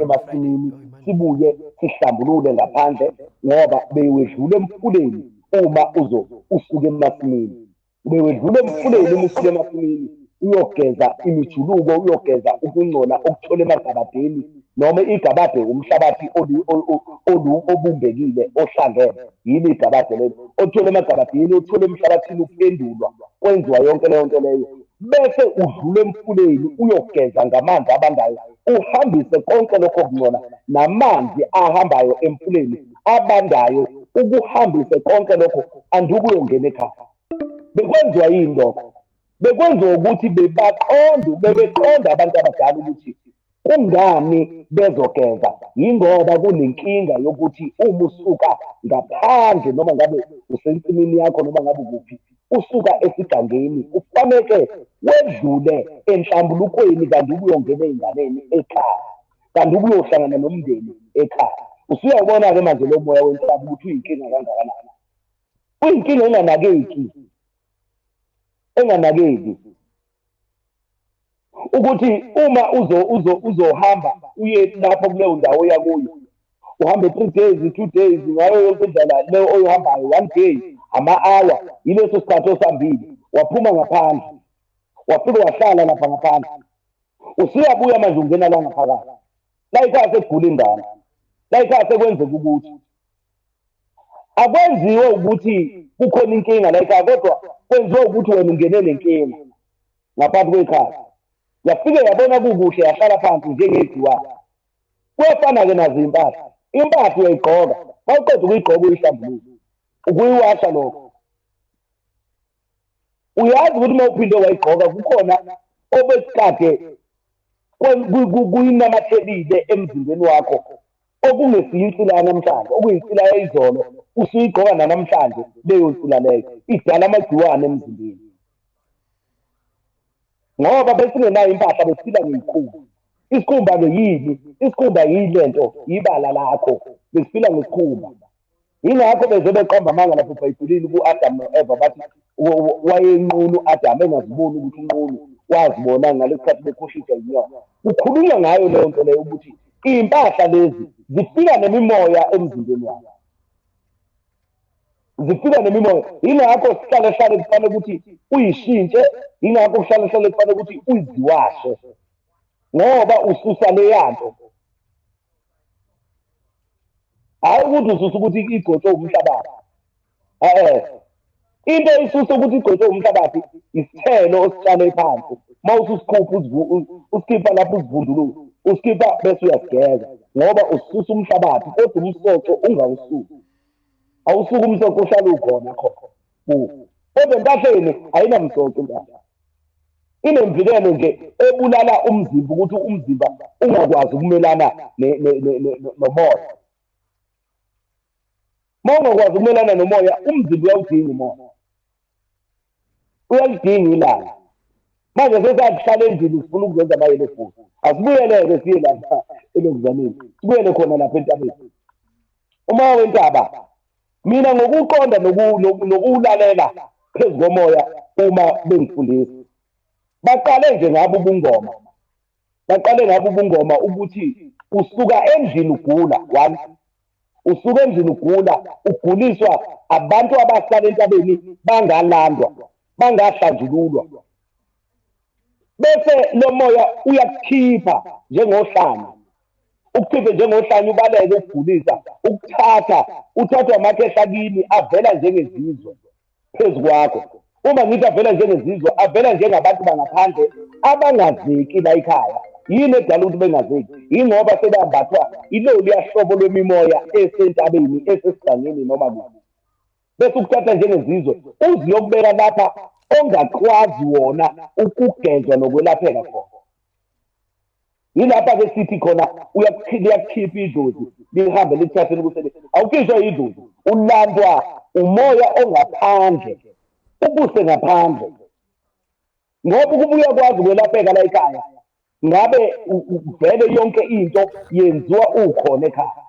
emasimini, sibuye sihlambulule ngaphandle, ngoba bewedlula emfuleni uma uzo usuke emasimini, bewedlula emfuleni uma usuke emasimini uyogeza imijuluko, uyogeza ukungcola okuthola emagabadeni, noma igabade umhlabathi obumbekile ohlangene, yini igabade lelo othola emagabadeni, othola emhlabathini, uphendulwa, kwenziwa yonke leyo nto leyo, bese udlula emfuleni uyogeza ngamanzi abandayo, uhambise konke lokho kungcola namanzi ahambayo emfuleni abandayo, ukuhambise konke lokho anduke uyongena ekhaya. Bekwenziwa yini lokho? Bekwenziwa ukuthi bebaqonda, bebeqonda abantu abadala ukuthi kungani bezogeza, yingoba kunenkinga yokuthi uma usuka ngaphandle, noma ngabe usensimini yakho noma ngabe ukuphi, usuka esigangeni, kufaneke wedlule enhlambulukweni kanti ubuyongena ey'nganeni ekhaya, kanti ubuyohlangana nomndeni ekhaya. Usuyawubona-ke manje lo moya wentaba ukuthi uyinkinga kangakanani, uyinkinga enganakeki, enganakeki, ukuthi uma uzo uzo uzohamba uye lapho kuleyo ndawo oya kuyo, uhambe 3 days, 2 days, ngayo yonke indlela leyo oyihambayo, one day, ama-hour, yileso sikhathi osihambile, waphuma ngaphandle, wafike wahlala lapha ngaphandle, usuyabuya manje ungena la ngaphakathi la ekhaya, sekugula ingane la ekhaya, sekwenzeka ukuthi akwenziwe ukuthi kukhona inkinga la ekhaya, kodwa kwenziwe ukuthi wena ungene nenkinga ngaphansi kwekhaya, yafike yabona kukuhle, yahlala phansi njengegciwane. Kuyafana-ke nazo iy'mpahla, impahla uyayigqoka, mawuqeda ukuyigqoka uyihlambulule, ukuyiwasha lokho, uyazi ukuthi uma uphinde wayigqoka kukhona obekade kuyinamathelile emzimbeni wakho, okungesiyo insila yanamhlanje, okuyinsila yayizolo, usuyigqoka nanamhlanje leyo nsila leyo idala amagciwane emzimbeni, ngoba besingenayo impahla, besiphila ngey'khumba. Isikhumba-ke yini? Isikhumba yile nto, ibala lakho. Besiphila ngesikhumba. Yingakho beze beqamba amanga lapho eBhayibhelini ku-Adam no-Eva bathi wayenqunu u-Adam engaziboni ukuthi unqunu, wazibona ngalesikhathi bekhohliswa yinyoka. Kukhulunywa ngayo leyo nto leyo ukuthi iy'mpahla lezi zifika nemimoya emzimbeni wakho. Zifika nemimoya. Yingakho sihlale hlale kufanele ukuthi uyishintshe, yingakho kuhlale hlale kufanele ukuthi uyiziwashe. Ngoba ususa leyanto. Hhayi ukuthi ususa ukuthi igcotshwe umhlabathi. Eh into isusa ukuthi igcotshwe umhlabathi isithelo ositshale phansi. Uma ususikhupha usikhipha lapho usivundulula, usikhipha bese uyasigeza ngoba ususa umhlabathi kodwa umsoco ungawusuki. Awusuki umsoco uhlala ukhona khona. Kodwa empahleni ayinamsoco impahla. Inemvikelo nje ebulala umzimba ukuthi umzimba ungakwazi ukumelana nomoya. Uma ungakwazi ukumelana nomoya, umzimba uyawudinga umoya. Uyalidinga ilanga. Manje sesiyahlala endlini sifuna ukuzenza amayele futhi. Asibuyele-ke siye lapha elokuzaneni. Sibuyele khona lapha entabeni. Umoya wentaba mina ngokuqonda nokuwulalela phezu komoya uma bengifundisa. Baqale nje ngabo ubungoma. Baqale ngabo ubungoma ukuthi usuka endlini ugula one usuka endlini ugula uguliswa abantu abahlala entabeni bangalandwa bangahlanjululwa bese lo moya uyakukhipha njengohlanya ukukhiphe njengohlanya ubaleke ukugulisa ukuthatha uthathwa amakhehla kini avela njengezizwe phezu kwakho uma ngithi avela njengezizwe avela njengabantu bangaphandle abangazeki la ekhaya yini edala ukuthi bengazeki yingoba sebambathwa ilolu yahlobo lwemimoya esentabeni esesigangeni noma kuphi bese ukuthatha njengezizwe uziyokubeka lapha ongakwazi wona ukugezwa nokwelapheka khona yilapha-ke sithi khona liyakukhipha idlozi lihambe likuthathe likusele awukhishwa idlozi ulandwa umoya ongaphandle ubuse ngaphandle ngoba ukuba uyakwazi ukwelapheka la ekhaya ngabe vele yonke into yenziwa ukhona ekhaya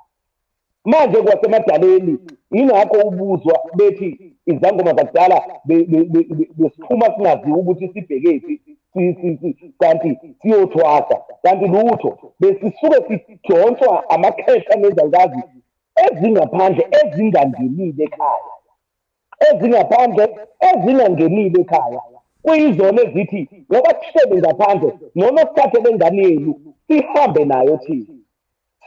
manje kwasemadaleni ingakho ubuzwa bethi izangoma zakudala besiphuma singaziwa ukuthi sibhekephi kanti siyothwasa kanti lutho besisuke sidonswa amakhehla nezalukazi ezingaphandle ezingangenile ekhaya ezingaphandle ezingangenile ekhaya kuyizona ezithi ngoba kuhleli ngaphandle ngcono sithathe le ngane yenu sihambe nayo thina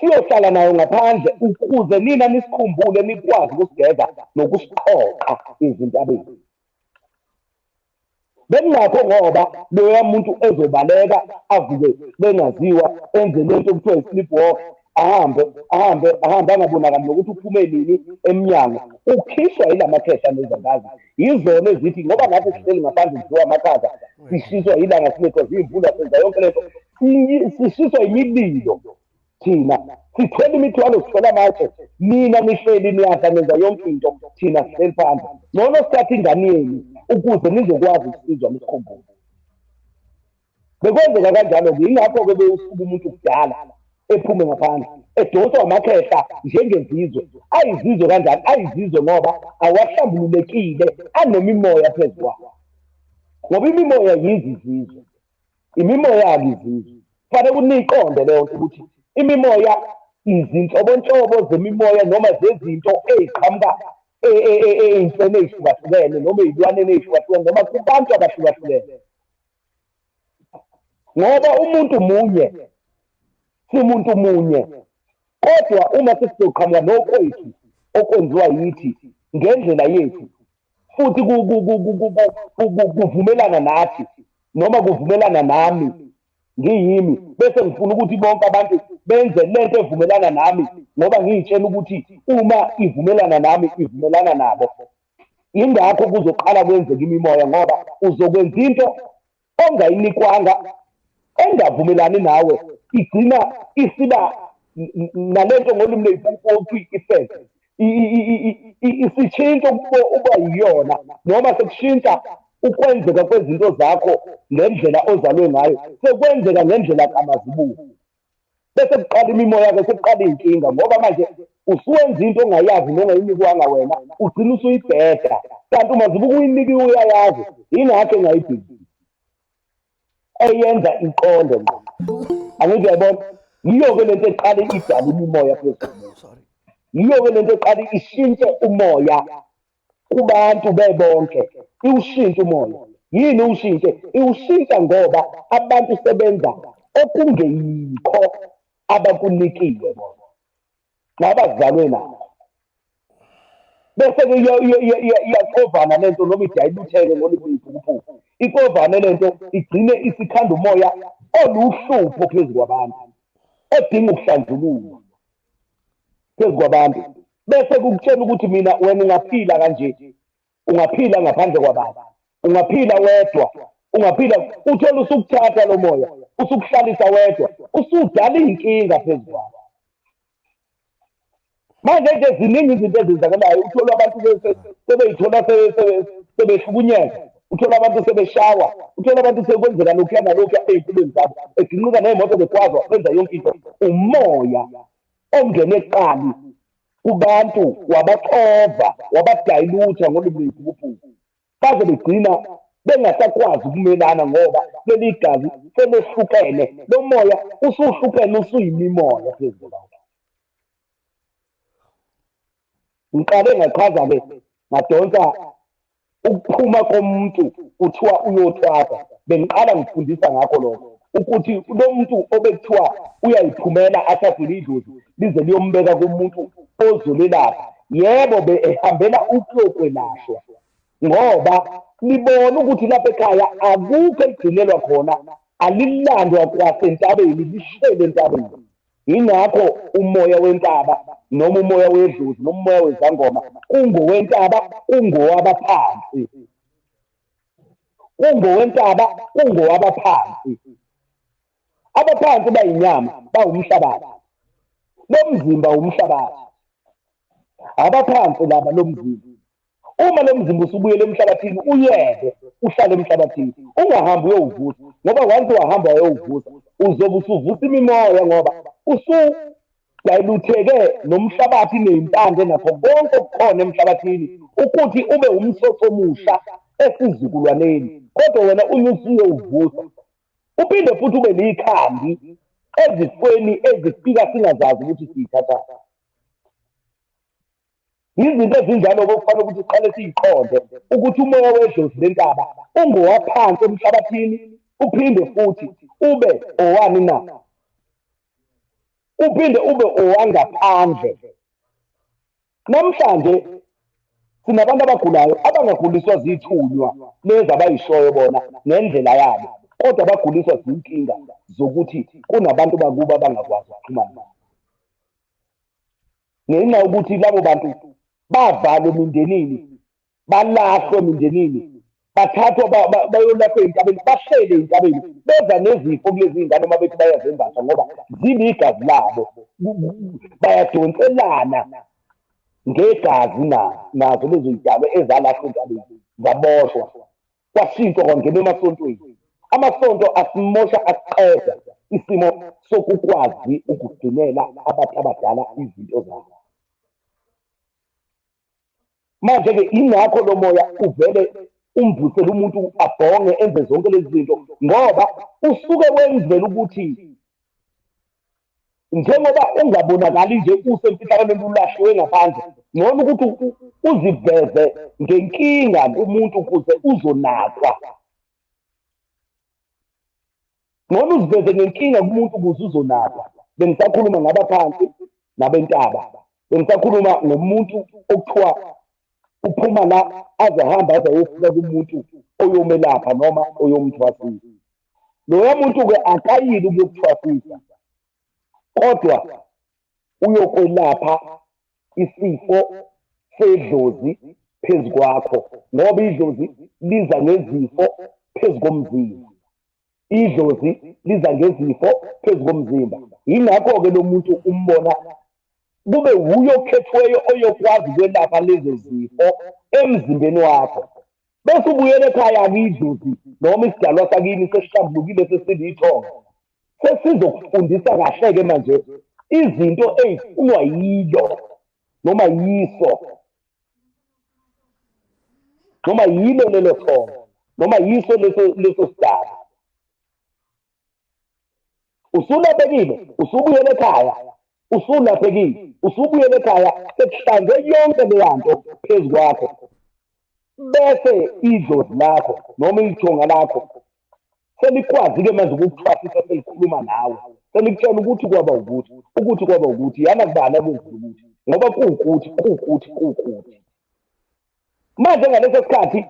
siyohlala nayo ngaphandle ukuze nina nisikhumbule nikwazi ukusigeza nokusiqoqa izintabeni Bekungakho ngoba loya muntu ezobaleka avuke bengaziwa enze lento okuthiwa i-sleep walk ahambe ahambe ahambe angabonakali nokuthi uphume nini emnyango ukhishwa yila makhehla nezangazi yizona ezithi ngoba nathi sihleli ngaphandle kudliwa amakhaza sishiswa yilanga sinethwa ziyimvula senza yonke lento sishiswa imililo thina sithwele imithwalo sithwele amatshe nina nihleli niyadla nenza yonke into thina sihleli phandle ngcono sithathe ingane yenu ukuze nizokwazi ukusizwa nisikhumbule bekwenzeka kanjalo-ke yingakho-ke bewusuka umuntu kudala ephume ngaphandle edonswa amakhehla njengezizwe ayizizwe kanjani ayizizwe ngoba awahlambululekile anemimoya phezu kwawo ngoba imimoya yizizizwe imimoya-ke izizwe kufanele ukuthi niyiqonde leyo nto ukuthi imimoya izinhlobonhlobo zemimoya noma zezinto ey'qhamuka ey'ntweni ey'hlukahlukene noma ey'lwaneni ey'hlukahlukene noma kubantu abahlukahlukene ngoba umuntu munye simuntu munye kodwa uma sesizoqhamuka nokwethu okwenziwa yithi ngendlela yethu futhi kuvumelana nathi noma kuvumelana nami ngiyimi bese ngifuna ukuthi bonke abantu benze lento evumelana nami ngoba ngiyitshela ukuthi uma ivumelana nami ivumelana nabo ingakho kuzoqala kwenzeka imimoya ngoba uzokwenza into ongayinikwanga engavumelani nawe igcina isiba nalento ngolimi ley'pupu okuthiwa i-effect isitshintsha uba yiyona noma sekushintsha ukwenzeka kwezinto zakho ngendlela ozalwe ngayo sekwenzeka ngendlela kamazibuko bese kuqala imimoya-ke sekuqala iy'nkinga ngoba manje Usuwenza into ongayazi nongayinikwanga wena, ugcina usuyibheda. Kanti uma zibuka uyinikiwe uyayazi, yingakho engayibheki. Eyenza iqonde ngqo. Angithi uyayibona? Yiyo-ke lento eqale idala imimoya phezulu. Yiyo-ke lento eqale ishintshe umoya kubantu bebonke, iwushintshe umoya. Yini iwushintshe? Iwushintsha ngoba abantu sebenza okungeyikho abakunikiwe bona nabazalwe nakho. Bese-ke iyacovana lento noma idayilutheke ngolimi lweyiphukuphuku, icovane lento igcine isikhanda umoya oluhlupho phezu kwabantu odinga ukuhlanjululwa phezu kwabantu. Bese kukutshela ukuthi mina wena ungaphila kanje, ungaphila ngaphandle kwabantu, ungaphila wedwa, ungaphila. Uthole usukuthatha lo moya usukuhlalisa wedwa, usudala iy'nkinga phezu kwakho. Manje nje ziningi izinto ezenzakalayo, uthola abantu sebeyithola sebehlukunyezwa, uthola abantu sebeshawa, uthola abantu sekwenzeka lokhuya nalokhuya ey'mpilweni zabo, eginqika ney'moto, begwazwa, benza yonke into. Umoya ongene kuqali kubantu wabaxova, wabadayilutha ngolimi lweyiphukuphuku, baze begcina bengasakwazi ukumelana ngoba leli gazi selehlukene, lo moya usuhlukene, usuyimimoya phezu kwabantu. Ngiqale ngachaza-ke, ngadonsa ukuphuma komuntu kuthiwa uyothwasa. Bengiqala ngifundisa ngakho lokho ukuthi lo muntu obekuthiwa uyayiphumela athathwe idlozi lize liyombeka kumuntu ozolelapha, yebo ehambela ukuyokwelashwa ngoba libona ukuthi lapha ekhaya akukho eligcinelwa khona, alilandwa kwasentabeni, lishele entabeni. Yingakho umoya wentaba noma umoya wedlozi noma umoya wezangoma kungowentaba, kungowabaphansi, kungowentaba, kungowabaphansi. Abaphansi bayinyama, bawumhlabathi, lo mzimba wumhlabathi. Abaphansi laba lo mzimba, uma lo mzimba usubuyele emhlabathini, uyeke uhlale emhlabathini, ungahambi uyowuvusa, ngoba once wahamba wayowuvusa uzobe usuvusa imimoya, ngoba usudayilutheke nomhlabathi ney'mpande nakho konke okukhona emhlabathini ukuthi ube umsoco omusha esizukulwaneni. Kodwa wena uma usuyowuvusa, uphinde futhi ube likhambi ezifweni ezifika singazazi ukuthi siyithathaphi. Izinto ezinjalo okufanele ukuthi siqale siyiqonde ukuthi umoya wedlozi lentaba ungowaphansi emhlabathini, uphinde futhi ube owani na? Uphinde ube owangaphandle. Namhlanje sinabantu abagulayo abangaguliswa zithunywa lezi abayishoyo bona ngendlela yabo, kodwa baguliswa zinkinga zokuthi kunabantu bakubo abangakwazi ukuxhumana nabo. Ngenxa yokuthi labo bantu bavalwe emindenini, balahlwe emindenini, bathathwa bayolahlwa ey'ntabeni, bahlele ey'ntabeni, beza nezifo kulezi y'ngane uma bethi bayazembatha ngoba ziligazi labo, bayadonselana ngegazi nazo lezo y'dalwa ezalahlwa entabeni, zaboshwa, kwashintshwa kwangena emasontweni. Amasonto asimosha, aqeda isimo sokukwazi ukugcinela abantu abadala izinto zabo. Manje-ke ingakho lo moya uvele umvusele umuntu abhonge enze zonke lezi zinto, ngoba usuke wenzela ukuthi njengoba ungabonakali nje usemfihlakalweni ulahliwe ngaphandle, ngcono ukuthi uziveze ngenkinga kumuntu ukuze uzonakwa. Ngcono uziveze ngenkinga kumuntu ukuze uzonakwa. Bengisakhuluma ngabaphansi nabentaba, bengisakhuluma ngomuntu okuthiwa uphuma la aze ahambe aze ayofika kumuntu oyomelapha noma oyomthwasisa. Loya muntu-ke akayile ukuyokuthwasisa, kodwa uyokwelapha isifo sedlozi phezu kwakho, ngoba idlozi liza ngezifo phezu komzimba. Idlozi liza ngezifo phezu komzimba. Yingakho-ke lo muntu umbona kube wuye okhethiweyo oyokwazi ukwelapha lezo zifo emzimbeni wakho. Bese ubuyela ekhaya-ke idlozi noma isidalwa sakini sesihlambulukile, sesilithongo, sesizokufundisa kahle-ke manje izinto ey'funwa yilo. noma yiso, noma yilo lelo thongo, noma yiso leso sidaba. Usulaphekile, usubuyele ekhaya, usulaphekile, usubuyele ekhaya, sekuhlanzwe yonke leyanto phezu kwakho. Bese idlozi lakho noma ithonga lakho selikwazi-ke manje ukukuthwasisa, selikhuluma nawe, selikutshela ukuthi kwaba ukuthi, ukuthi kwaba ukuthi, yana kubani akwenzile ukuthi, ngoba kuwukuthi, kuwukuthi, kuwukuthi. Manje ngaleso sikhathi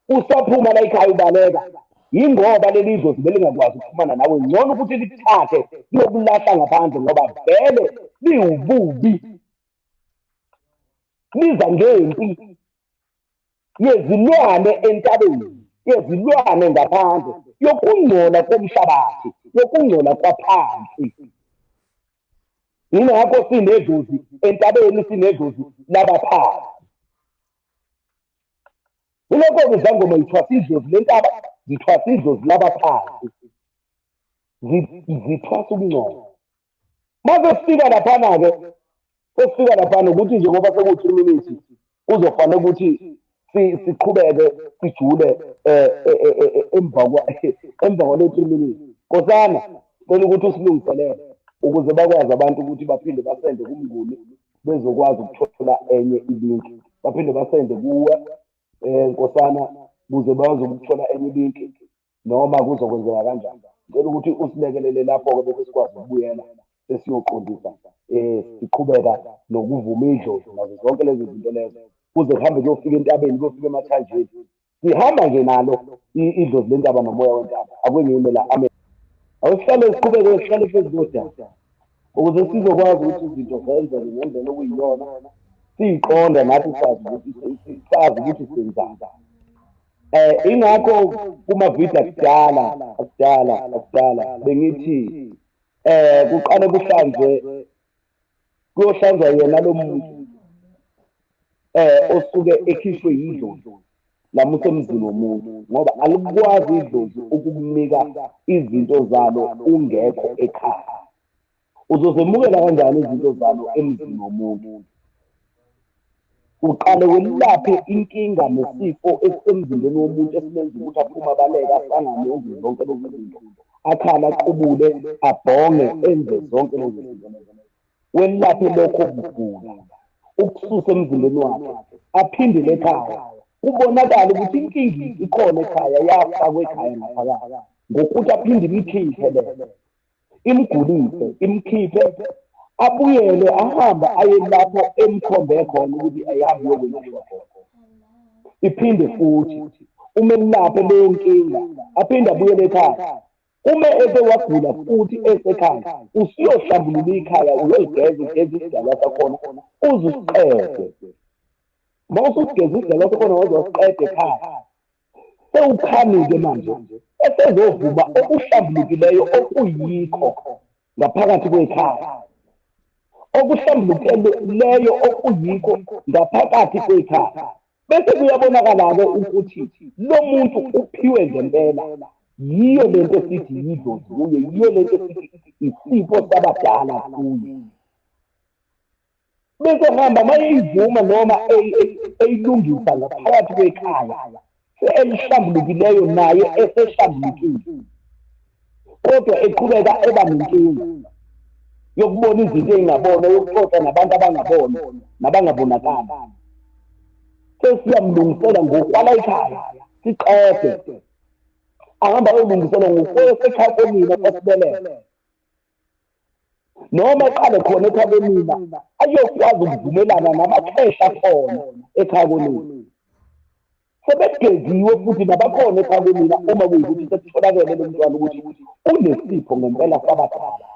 usaphuma la ekhaya ubaleka, yingoba leli dlozi belingakwazi ukuxhumana nawe, ngcono ukuthi likuthathe liyokulahla ngaphandle, ngoba vele liwububi, liza ngempi yezilwane entabeni, yezilwane ngaphandle, yokungcola komhlabathi, yokungcola kwaphansi. Yingakho sinedlozi entabeni, sinedlozi labaphansi. Kulokho-ke izangoma zithwasa idlozi lentaba, zithwasa idlozi labaphansi, zithwasa ukungcola. Mase sifika laphana-ke, sesifika laphana ukuthi nje ngoba sekuwu-3 minutes, kuzofanele ukuthi siqhubeke sijule emva kwalo 3 minutes. Nkosana, cela ukuthi usilungiselele ukuze bakwazi abantu ukuthi baphinde basende kuMnguni, bezokwazi ukuthola enye ilinki, baphinde basende kuwe Nkosana, ukuze bazi ukuthola enye ilinki, noma kuzokwenzeka kanjani. Ngicela ukuthi usilekelele lapho-ke bese sikwazi ukubuyela sesiyoqondisa, siqhubeka nokuvuma idlozi nazo zonke lezo zinto lezo, kuze kuhambe kuyofika entabeni, kuyofika emathanjeni. Sihamba nje nalo idlozi lentaba nomoya wentaba. Akwengime la. Amen. Awusihlale siqhubeke, sihlale phezu kodaba ukuze sizokwazi ukuthi izinto zenzeke ngendlela okuyiyona, siyiqonda nathi, sazi ukuthi senzani. Ingakho kuma-video akudala akudala akudala bengithi kuqale kuhlanzwe, kuyohlanzwa yena lo muntu osuke ekhishwe yidlozi lamusa emzini womuntu, ngoba alikwazi idlozi ukukunika izinto zalo ungekho ekhaya. Uzozemukela kanjani izinto zalo emzini womuntu? Uqale welaphe inkinga nesifo esisemzimbeni womuntu esimenza ukuthi aphume abaleke, asangane, enze zonke lezi zinto, akhale, aqubule, abhonge, enze zonke lezi zinto. Welaphe lokho kugula, ukususa emzimbeni wakhe, aphindele ekhaya. Kubonakala ukuthi inkinga ikhona ekhaya, yafakwa ekhaya ngaphakathi, ngokuthi aphinde imkhiphe le, imgulise, imkhiphe, abuyele, ahambe aye lapho emkhombe khona ukuthi ayihambe iyokwelashwa khona. Iphinde futhi uma elaphe leyo nkinga, aphinde abuyele ekhaya. Uma eke wagula futhi esekhaya, usuyohlambulula ikhaya, uyoligeza, ugeze isidalwa sakhona, uze usiqede. Uma ususigeza isidalwa sakhona waze wasiqeda ekhaya, sewukhani-ke manje esezovuma okuhlambulukileyo okuyikho ngaphakathi kwekhaya, okuhlambulukileyo okuyikho ngaphakathi kwekhaya. Bese kuyabonakala-ke ukuthi lo muntu uphiwe ngempela. Yiyo lento esithi yidlozi kuye, yiyo lento esithi isipho sabadala kuye. Bese hamba mayeyivuma noma eyilungisa ngaphakathi kwekhaya elihlambulukileyo, naye esehlambulukile, kodwa eqhubeka eba nenkinga yokubona izinto ey'ngabonwa, yokuxoxa nabantu abangabonwa nabangabonakali. Sesiyamlungisela ngokwala ekhaya, siqede ahambe ayolungiselwa ngokwesekhaya konina kwasibelelo, noma eqale khona ekhaya konina ayokwazi ukuvumelana namakhehla khona ekhaya konina. Sebegeziwe futhi nabakhona ekhaya konina, uma kuyikuthi sekutholakele lo mntwana ukuthi unesipho ngempela sabadala.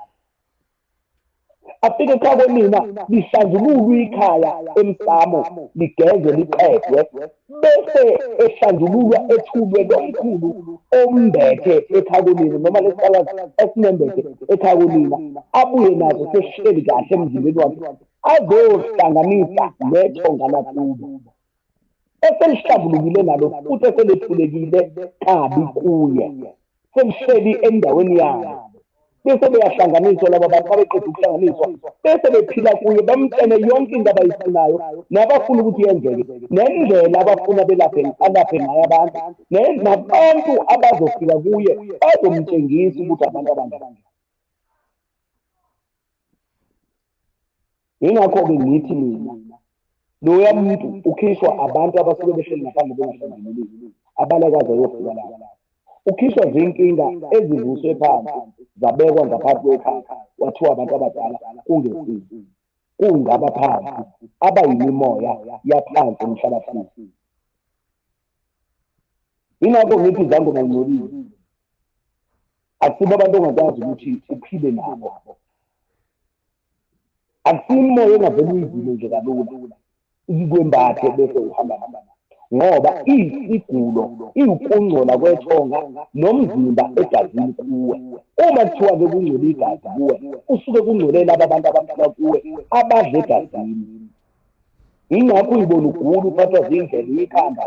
Afike ekhaya konina, lihlanjululwe ikhaya emsamo, ligezwe liqedwe, bese ehlanjululwa ethulwe lo mkhulu ombethe ekhaya konina, noma lesikazi esinembethe ekhaya konina, abuye naso sesihleli kahle emzimbeni wakhe, azohlanganisa nethonga lakubo eselihlambulukile nalo futhi eselethulekile kabi kuye, selihleli endaweni yalo. Bese beyahlanganiswa laba bantu, babeqeda ukuhlanganiswa bese bephila kuye, bamtshene yonke into abayifunayo nabafuna ukuthi yenzeke, nendlela abafuna belaphe alaphe ngayo abantu, nabantu abazofika kuye bazomtshengisa ukuthi abantu abanjani. Yingakho-ke ngithi mina loya muntu ukhishwa abantu abasuke behleli ngaphandle bengahlambulukile, abalekaze ayofika lapho. Ukhishwa zinkinga ezivuswe phansi zabekwa ngaphansi kwekhaya, kwathiwa abantu abadala kungesizi, kungabaphansi abayimimoya yaphansi emhlabathini. Yingakho ngithi izangoma ingcolile, akusibo abantu ongakwazi ukuthi uphile nabo, akusiyo imimoya engavele uyivule nje kalula ikwembathe bese uhamba nabo, ngoba iyisigulo, iwukungcola kwethonga nomzimba egazini kuwe. Uma kuthiwa-ke kungcole igazi kuwe, kusuke kungcole laba bantu abaphila kuwe abadla egazini. Yingakho uyibona ugula, uphathwa zindlebe, ikhanda,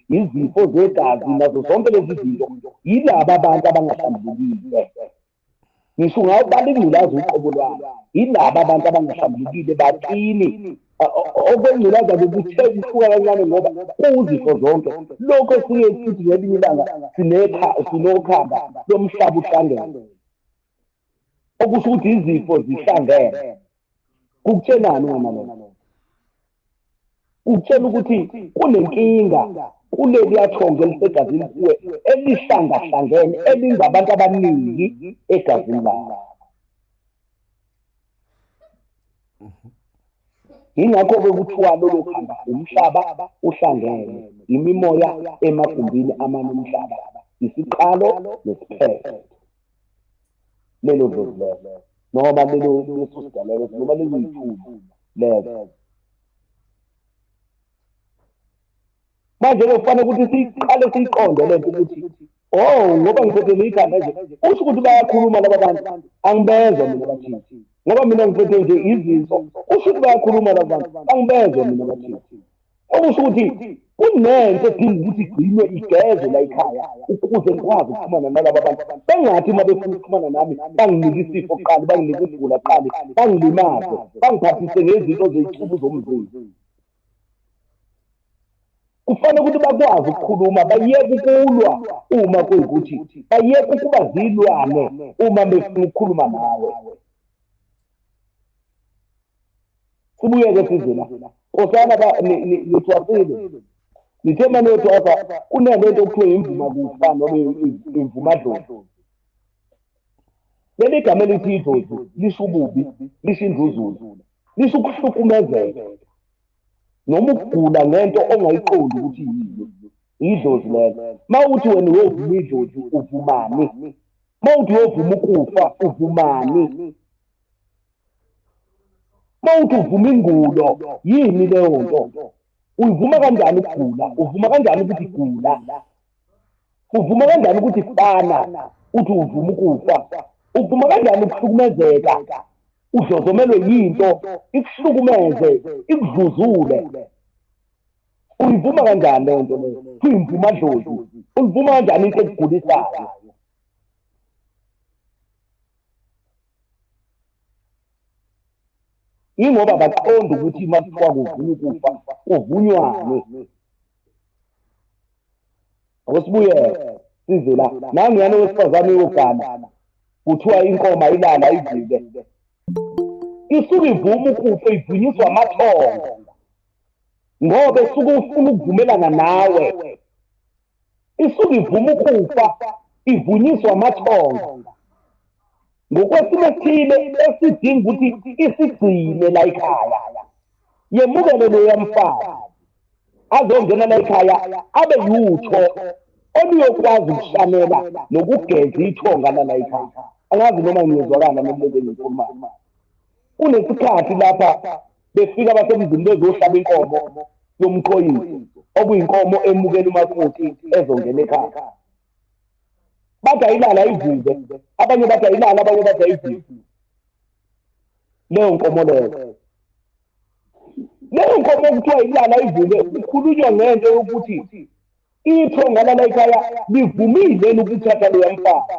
izifo zegazi nazo zonke lezi zinto, yilaba abantu abangahlambulukile. Ngisho ungawubala ingculaza uqobo lwayo, yilaba abantu abangahlambulukile bakini. Okwengculaza-ke kuthe kuhluka kancane ngoba kuzifo zonke. Lokho esike sithi ngelinye ilanga sinokhamba lomhlaba uhlangene, okusho ukuthi izifo zihlangene. Kukutshenani ungamane? Kukutshela ukuthi kunenkinga kuleliya thongo elisegazini kuwe elihlangahlangene elingabantu abaningi egazini lakho. Yingakho-ke kuthiwa lolo khamba umhlaba uhlangene, imimoya emagumbini amane omhlaba, isiqalo nesiphetho. Lelo dlozi lelo, noma lelo leso sidalwa noma lezo yithuba lezo. Manje-ke kufanele ukuthi siyiqale siyiqonde lento ukuthi oh, ngoba ngiphethe ikhanda nje, usho ukuthi bayakhuluma laba bantu, angibezwa mina bathini. Ngoba mina ngiphethe nje izinso, usho ukuthi bayakhuluma laba bantu, angibezwa mina bathini. Okusho ukuthi kunento edinga ukuthi igcinwe igezwe la ekhaya ukuze ngikwazi ukuxhumana nalaba bantu. Bengathi uma befuna ukuxhumana nami banginike isifo kuqala, banginike ukugula kuqala, bangilimaze, bangiphathise ngezinto zezicubu zomzimba. Kufanele ukuthi bakwazi ukukhuluma, bayeke ukulwa uma kuyikuthi, bayeke ukuba zilwane uma befuna ukukhuluma nawe. Sibuyeke size la. Nkosana nithwasile. Nithe uma niyothwasa kunalento okuthiwa imvuma kufa noma imvumadlozi. Leli gama elithi idlozi lisho ububi, lisho indluzula, lisho ukuhlukumezeka noma ukugula ngento ongayiqondi ukuthi yini. Idlozi lelo. Uma uthi wena uyovuma idlozi uvumani? Uma uthi uyovuma ukufa uvumani? Uma uthi uvuma ingulo yini leyo nto? Uyivuma kanjani ukugula? Uvuma kanjani ukuthi gula? Uvuma kanjani ukuthi fana? Uthi uvuma ukufa? Uvuma kanjani ukuhlukumezeka? Udlozomelwe yinto ikuhlukumeze, ikudluzule. Uyivuma kanjani leyo nto leyo? Kuyimvumadlozi. Uyivuma kanjani into ekugulisayo? Yingoba baqonda ukuthi uma kuthiwa kuvunywa ukufa kuvunywani. Akusibuyele size la nangiyana owesifazane uyogana, kuthiwa inkomo ayilala ivuke, isuke ivuma ukufa, ivunyiswa amathongo ngoba esuke ufuna ukuvumelana nawe. Isuke ivuma ukufa, ivunyiswa amathongo ngokwesimo esithile esidinga ukuthi isigcine la ekhaya, yemukele loya mfazi azongena la ekhaya abe yutho oluyokwazi ukushanela nokugeza ithonga lala ekhaya. Angazi noma ngiyezwakala noma lento engiyikhulumayo. Kunesikhathi lapha befika basemzini bezohlaba inkomo yomqhoyiso, okuyinkomo emukela umakoti ezongena ekhaya. Bathi ayilala ayivuke, abanye bathi ayilala, abanye bathi ayivuke leyo nkomo leyo. Leyo nkomo okuthiwa ilala ivuke, kukhulunywa ngento yokuthi ithonga lala ekhaya livumile yini ukuthatha loya mfana,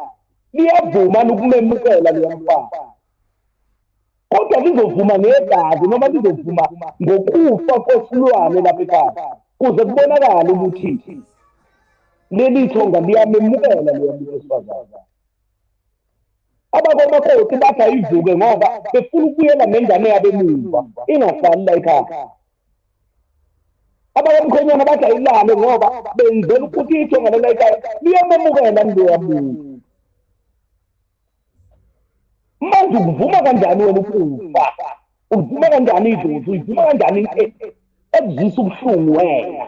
Liyavuma ukumemukela loya mfana, kodwa lizovuma ngegazi noma lizovuma ngokufa kwesilwane lapha ekhaya, kuze kubonakale ukuthi leli thonga liyamemukela loya muntu wesifazane. Abakomakoti bathi ayivuke ngoba befuna ukubuyela nengane yabo emuva ingasali la ekhaya. Abakamkhonyana bathi ayilale ngoba benzela ukuthi ithonga lela ekhaya liyamemukela loya muntu. Manje ukuvuma kanjani wena ukufa? Uvuma kanjani idlozi? Uyivuma kanjani into ekuzwisa ubuhlungu wena?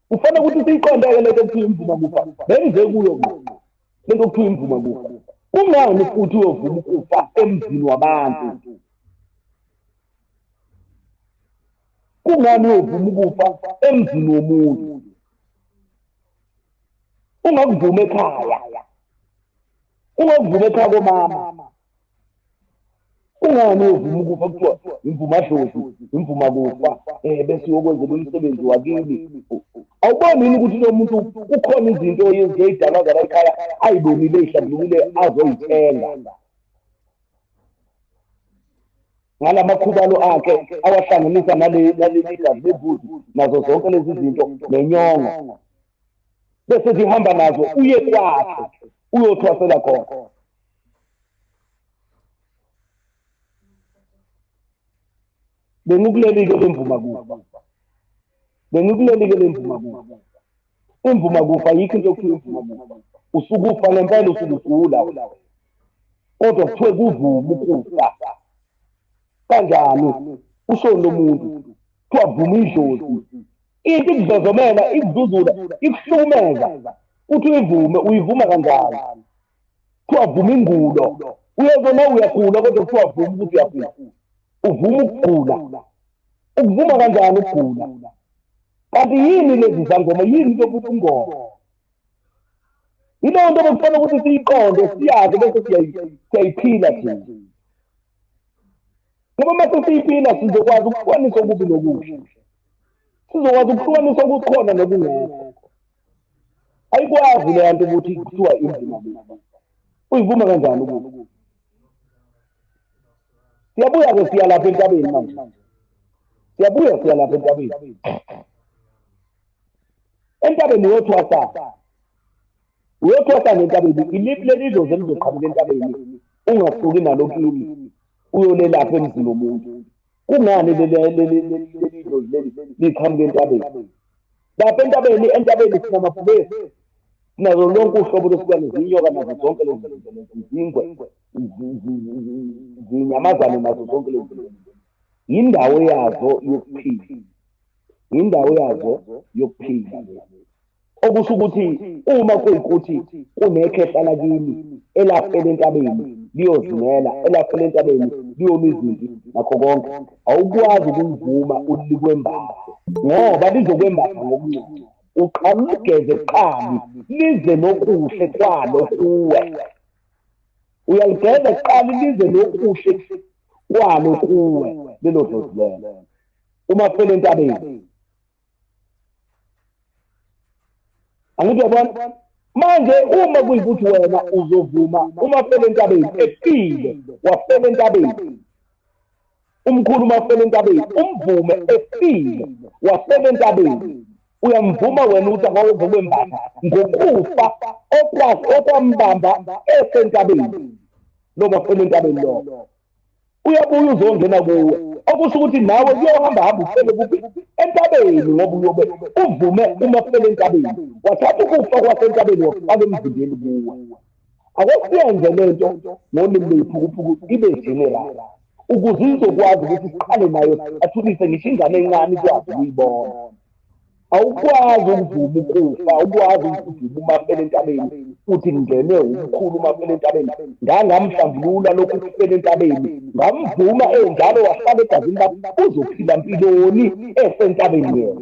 Kufanele ukuthi siyiqonde-ke lento okuthiwa imvuma kufa. Bengize kuyo ngqo lento okuthiwa imvuma kufa. Kungani futhi uyovuma ukufa emzini wabantu? Kungani uyovuma ukufa emzini womuntu? Ungakuvuma ekhaya, ungakuvuma ekhaya komama. Kungani uyovuma ukufa kuthiwa imvuma dlozi, imvuma kufa, bese uyokwenzela umsebenzi wakini? Awuboni yini ukuthi lo muntu kukhona izinto ey'dalwa zala ekhaya ayibonile ey'hlambulukile azoyithenga ngalamakhubalo akhe awahlanganisa naleli gazi lembuzi nazo zonke lezi zinto nenyongo, bese zihamba nazo uye kwakhe uyothwasela khona. Bengikuleli-ke lemvuma kufa, bengikuleli-ke lemvuma kufa. Imvuma kufa yikho into okuthiwa imvuma kufa. Usukufa ngempela, usukugula, kodwa kuthiwe kuvuma ukufa. Kanjani? Ushoni lo muntu? Kuthiwa vuma idlozi. Into ikudlozomela, ikudluzula, ikuhlukumeza, uthi uyivume. Uyivuma kanjani? Kuthiwa vuma ingulo. Uyezwa uyagula, kodwa kuthiwa vuma ukuthi uyagula. Uvuma ukugula. Ukuvuma kanjani ukugula? Kanti yini lezi zangoma? Yini lokuthi ingoma? Yileyo nto bekufanele ukuthi siyiqonde, siyazi, bese siyayiphila thina. Ngoba uma sesiyiphila sizokwazi ukuhlukanisa okubi nokuhle, sizokwazi ukuhlukanisa okukhona nokungekho. Ayikwazi leya nto ukuthi kuthiwa imvuma kufa. Uyivuma kanjani ukufa? Siyabuya-ke siya lapha entabeni manje, siyabuya siya lapha entabeni. Entabeni uyothwasa, uyothwasa ngentabeni. Iliphi leli dlozi elizoqhamuka entabeni ungasuki nalo kini uyolelapha emzini womuntu? Kungani leli dlozi leli liqhamuka entabeni? Lapha entabeni, entabeni sinamabhubesi, sinazo lonke uhlobo lwesilwane, zinyoka nazo zonke lezi zinto lezi, izingwe, zinyamazane nazo zonke lezi zinto. Yindawo yazo yokuphila, yindawo yazo yokuphila le. Okusho ukuthi uma kuyikuthi kunekhehla lakini elafela entabeni liyozingela, elafela entabeni liyolwa izimpi nakho konke, awukwazi ukulivuma ulikwembathe ngoba lizokwembatha ngokuncane. Uqala uligeze kuqali lize nokuhle kwalo kuwe. Uyaligeza kuqala lize nokuhle kwalo kuwe lelo dlozi lelo uma fela entabeni. Angithi uyabona? Manje uma kuyikuthi wena uzovuma uma fela entabeni efile, wafela entabeni, umkhulu uma fela entabeni umvume efile, wafela entabeni, uyamvuma wena ukuthi akazokwembatha ngokufa okwambamba esentabeni, lo bafela entabeni lo. Uyabuya uzongena kuwe, okusho ukuthi nawe kuyohamba hamba ufele kuphi? Entabeni, ngoba uyobe uvume uma ufele entabeni, wathatha ukufa kwasentabeni wafaka emzimbeni kuwe. Ake siyenze lento ngolimi lweyiphukuphuku ibe general, ukuze izokwazi ukuthi siqale nayo, athulise ngisho ingane encane ikwazi ukuyibona. Awukwazi ukuvuma ukufa, awukwazi ukuvuma uma fela entabeni uthi ngingenwe umkhulu uma fela entabeni, ngangamhlambulula lokhu kufela entabeni, ngamvuma enjalo wahlala egazini lami, uzophila mpiloni esentabeni yena?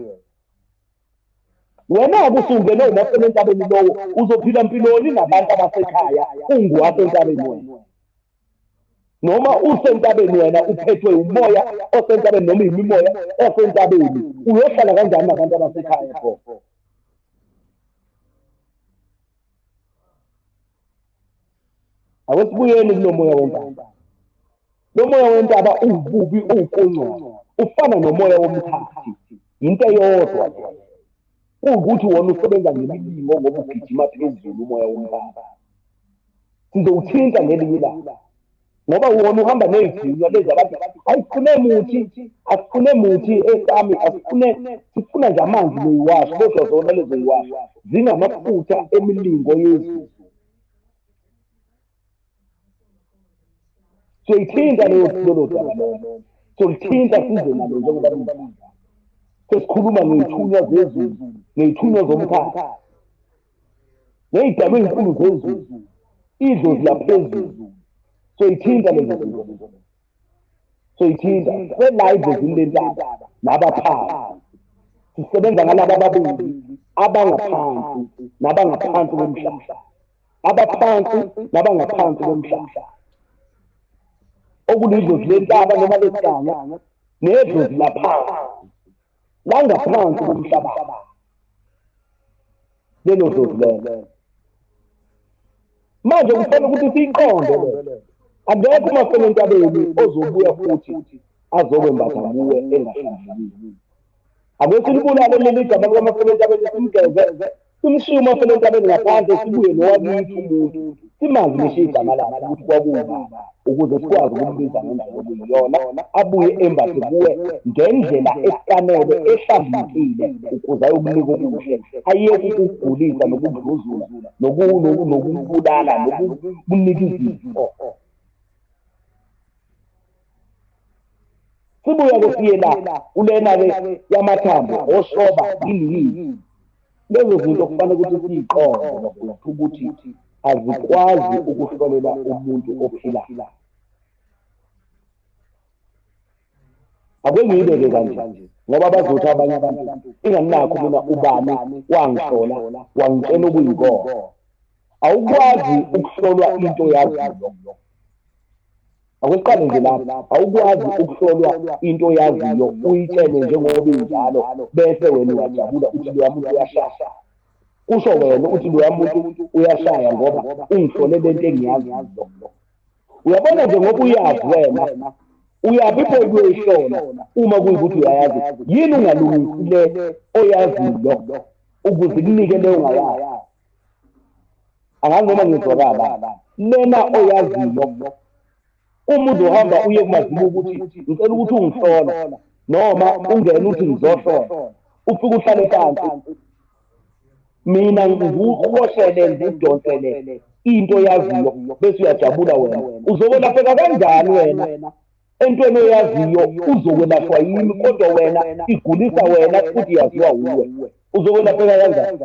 Wena-ke usungene uma fela entabeni lowo, uzophila mpiloni nabantu abasekhaya unguwasentabeni wena? Noma usentabeni wena uphethwe umoya osentabeni noma imimoya osentabeni, uyohlala kanjani nabantu abasekhaya pho? Ake sibuyeni kulo moya wentaba. Lo moya wentaba ububi, uwukungcola, ufana nomoya womkhathi, into eyodwa nje. Kuwukuthi wona usebenza ngemilingo ngoba ugijima phezulu umoya womkhathi. Sizowuthinta ngelinye ilanga ngoba wona uhamba ney'thunywa lezi abantu. Ayifune muthi, asifune muthi esami, asifune, sifuna nje amanzi neyiwasho, kodwa zona lezo yiwasho zingamafutha emilingo yezulu. Soyithinta leyo lolo daba lolo, solithinta size nalo njengoba kunjalo. Sesikhuluma ngey'thunywa zezulu, ngey'thunywa zomkhathi, ngey'dalwa ey'nkulu zezulu, idlozi laphezulu. Soyithinta lezo zinto lezo, soyithinta sela idlozini lentaba nabaphansi. Sisebenza ngalaba ababili abangaphansi nabangaphansi komhlaba, abaphansi nabangaphansi komhlaba, okulidlozi lentaba noma lesiganga nedlozi laphansi langaphansi komhlaba, lelo dlozi lelo. Manje kufanele ukuthi siyiqonde le. Akekho umafela entabeni ozobuya futhi azokwembatha kuwe engahlambulukile. Ake silibulale leli gama likamafela entabeni, simgeze, simshiye umafela entabeni ngaphandle, sibuye nowakithi umuntu, simazi ngisho igama lakhe ukuthi kwakuwubani, ukuze sikwazi ukumbiza ngendlela okuyiyona, abuye embathe kuwe ngendlela efanele ehlambulukile, ukuze ayokunika okuhle, ayeke ukukugulisa nokukudluzula nokukubulala nokukunika izifo. Sibuya-ke siye la kulena-ke yamathambo oshoba yini yini, lezo zinto kufanele ukuthi siyiqonde bafowethu ukuthi azikwazi ukuhlolela umuntu ophilayo. Ake ngiyibeke kanje ngoba bazothi abanye abantu inganakho mina ubani wangihlola wangitshela okuyikona. Awukwazi ukuhlolwa into oyaziyo. Akuqale nje lapho, awukwazi ukuhlolwa into oyaziyo uyitshele njengoba injalo bese wena uyajabula uthi loya muntu uyashaya. Kusho wena uthi loya muntu uyashaya ngoba ungihlole lento engiyaziyo. Uyabona nje ngoba uyazi wena, uyaphi pho ukuyoyihlola uma kuyikuthi uyayazi? Yini ungalungisi le oyaziyo ukuze kunike le ongayazi? Angazi noma ngizwakala. Lena oyaziyo, uma uzohamba uye kumazimu ukuthi ngicela ukuthi ungihlola, noma ungene uthi ngizohlola, ufike uhlale phansi, mina ngikuhoshele ngikudonsele into oyaziyo bese uyajabula wena. Uzokwelapheka kanjani wena entweni oyaziyo? Uzokwelashwa yimi, kodwa wena igulisa wena futhi yaziwa wuwe. Uzokwelapheka kanjani?